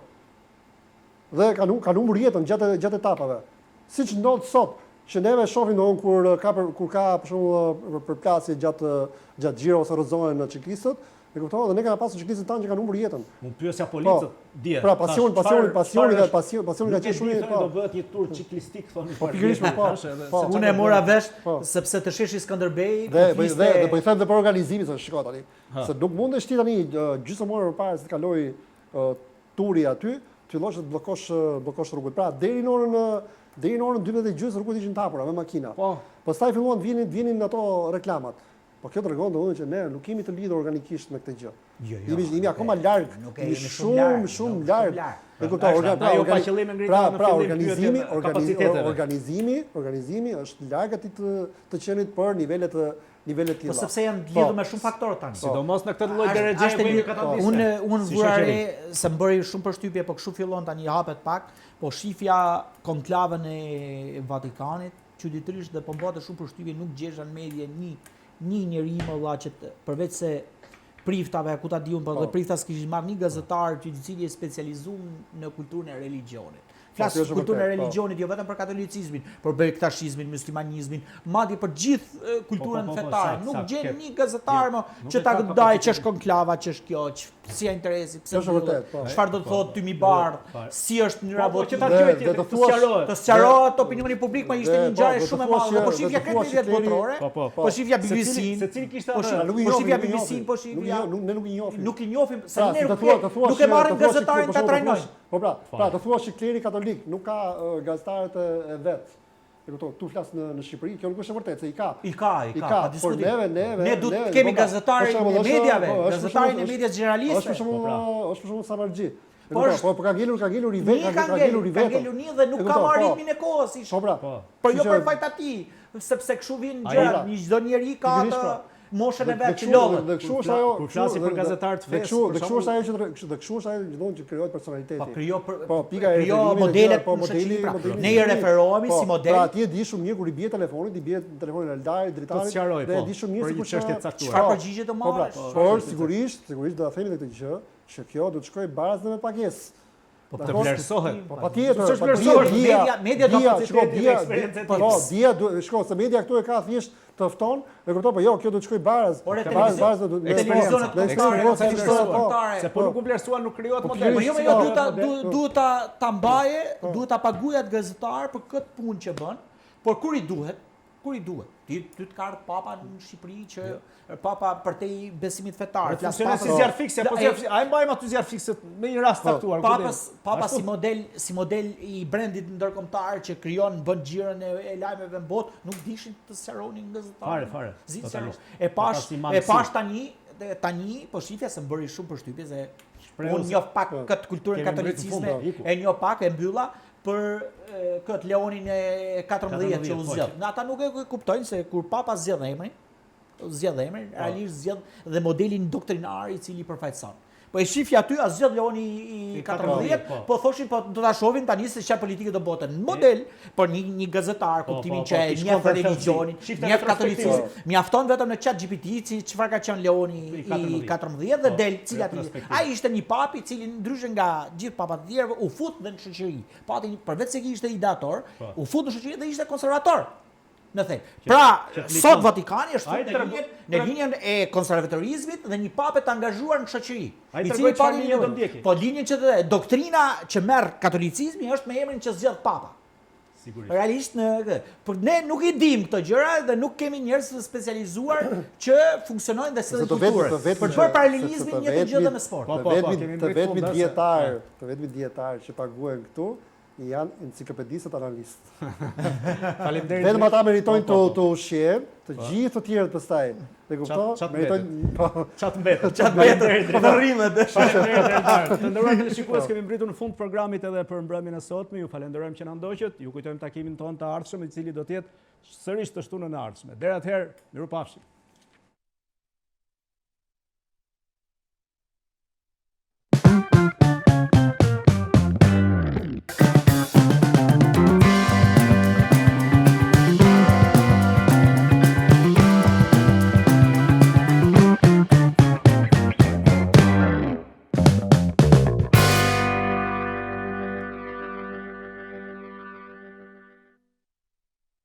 Dhe kanë, kanë humbur jetën gjatë, gjatë etapave. Siç ndodh sot, që neve shohim domethënë kur ka për, kur ka për shembull përplasje gjatë gjatë Giro ose rrëzohen çiklistët, E kupton? Dhe ne kemi pasur çiklistët tanë që kanë humbur jetën. Unë pyesja policët po, dje. Pra pasion, pasioni, pasioni dhe pasioni, pasioni ka qenë shumë po. Do bëhet një tur çiklistik thonë. Po pikërisht po. Po. Unë e mora vesh po. sepse te sheshi Skënderbej po fliste. Dhe dhe po i them dhe për organizimin se shiko tani. Se nuk mundesh ti tani gjysmë ore përpara se të kalojë turi aty, të fillosh të bllokosh bllokosh rrugët. Pra deri në orën deri në orën 12:30 rrugët ishin të hapura me makina. Po. Pastaj filluan të vinin vinin ato reklamat. Po kjo tregon domethënë që ne nuk jemi të lidhur organikisht me këtë gjë. Jo, jo. Jemi jemi akoma larg, nuk e jemi shumë shumë larg. E kuptoj, pra, pra, jo pa qëllim e ngrita pra, në pra, organizimi, organizimi, organizimi, organizimi është larg atij të të qenit për nivele të nivele të tilla. Po sepse janë lidhur po. me shumë faktorë tani. Po. Sidomos në këtë lloj derexheje ku jemi katandisë. Unë unë vura re se më bëri shumë përshtypje, po kështu fillon tani hapet pak, po shifja konklavën e Vatikanit, Çuditërisht dhe po më bënte shumë përshtypje nuk gjesha në media një një njeri më vlla që përveç se priftave ku ta di unë, po dhe po. prifta s'kishin marrë një gazetar që i cili e specializuar në kulturën e religjionit. Po, Flas për kulturën e po. religjionit, jo vetëm për katolicizmin, por bektashizmin, muslimanizmin, madje për gjithë kulturën fetare. Nuk gjen një gazetar më që ta ndajë ç'është konklava, ç'është kjo, si janë interesi, pse është vërtet, po. Çfarë do të thotë tymi i bardhë, si është mënyra po, po, që ta kjo të sqarohet. Të sqarohet opinioni publik, po ishte një ngjarje shumë e madhe. Po shifja këtë mediat botërore, po, po, po shifja BBC-n, secili kishte atë. Po shifja BBC-n, po shifja. Ne nuk i njohim. Nuk i njohim, se pra, ne nuk nuk e marrim gazetarin ta trajnojmë. Po pra, pra të thuash që kleri katolik nuk ka gazetarët e vet. E kupton, këtu flas në në Shqipëri, kjo nuk është e vërtetë se i ka. I ka, i ka, pa diskutim. Por neve, neve, ne duhet të kemi po, gazetarin e mediave, po, gazetarin e medias gjeneraliste. Është për shembull, po, pra. është për shembull Samarxhi. Po, po, po ka ngelur, ka ngelur i vetëm, ka ngelur i vetëm. Ka ngelur një dhe nuk ka marrë ritmin e kohës. Po pra. Po jo për faj të atij, sepse kështu vijnë gjërat, një çdo njeri ka atë pra. moshën e vet që lodhet. Dhe kështu është ajo, kur flasim për gazetarë të fesë, kështu, dhe kështu është ajo që dhe kështu është ajo që thonë që krijohet personaliteti. Po krijo për po pika e krijo modelet, po modeli, pra, modeli. Ne i referohemi po, si model. Pra ti e di shumë mirë kur i bie telefonit, i bie telefonin Eldarit, Dritarit, dhe e di shumë mirë se kush është caktuar. Çfarë përgjigje do po, pra, marrësh? Por sigurisht, sigurisht do ta themi këtë gjë, që kjo do të shkojë baraz dhe me pagesë. Po të vlerësohet. Po patjetër, po vlerësohet media, media do të shko dia, po, po dia do shko se media këtu e ka thjesht të fton, e kupton, po jo, kjo do të shkojë baraz. Baraz, baraz do të televizionet kombëtare, kombëtare. Se po nuk u vlerësua, nuk krijohet po, model. Po jo, jo, duhet ta duhet ta ta mbaje, po. duhet ta paguaj atë gazetar për këtë punë që bën, por kur i duhet, Kur i duhet? Ti ty të ka ardhur papa në Shqipëri që jo. papa përtej besimit fetar. Po funksionon si zjarrfikëse, po zjarrfikëse, a e mbajmë aty zjarrfikëset me një rast po. caktuar. Papës, papa si model, si model i brendit ndërkombëtar që krijon bën xhiron e, e lajmeve në botë, nuk dishin të sqaronin gazetarët. Fare, fare. Totalisht. E pash, e pash tani, tani po shifja se më bëri shumë përshtypje se unë njoh pak po. këtë kulturën katolicizme, e njoh pak e mbylla, për këtë Leonin e 14 që u po, zgjodh. Në ata nuk e kuptojnë se kur papa zgjedh emrin, zgjedh emrin, po. realisht zgjedh dhe modelin doktrinar i cili përfaqëson. Po e shifja aty a zgjodh Leoni i 14, po. po thoshin po do ta shohim tani se çfarë politike do bëhet. Në model për një një gazetar po, kuptimin po, që e njeh religionin, njeh katolicizmin. Mjafton vetëm në chat GPT si çfarë ka qenë Leoni i 14 dhe del cilat Ai ishte një papë i cili ndryshe nga gjithë papat e tjerë u fut dhe në shoqëri. Pati përveç se ishte ideator, u fut në shoqëri dhe ishte konservator. Në thelb. Pra, sot Vatikani është në linjën, në linjën e konservatorizmit dhe një pape të angazhuar në shoqëri. I cili pati linjën do ndjeki. Po linjën që të doktrina që merr katolicizmi është me emrin që zgjedh papa. Sigurisht. Realisht në këtë. Por ne nuk i dimë këto gjëra dhe nuk kemi njerëz të specializuar që funksionojnë dhe sjellin kulturën. Për të bërë paralelizmin një të gjë dhe me sport. Po, po, po, të vetmit dijetarë, të vetmit dijetarë që paguhen këtu janë enciklopedistët analistë. Faleminderit. Vetëm ata meritojnë të po, po, po. të ushqehen, të gjithë të tjerët pastaj. Dhe kupto, meritojnë po. Ça të mbetet, ça të mbetet. Po rrimë. Faleminderit. Të nderuar teleshikues, kemi mbërritur në fund të programit edhe për mbrëmjen e sotme. Ju falenderojmë që na ndoqët. Ju kujtojmë takimin tonë të ardhshëm, i cili do të jetë sërish të shtunën e ardhshme. Deri atëherë, mirupafshim.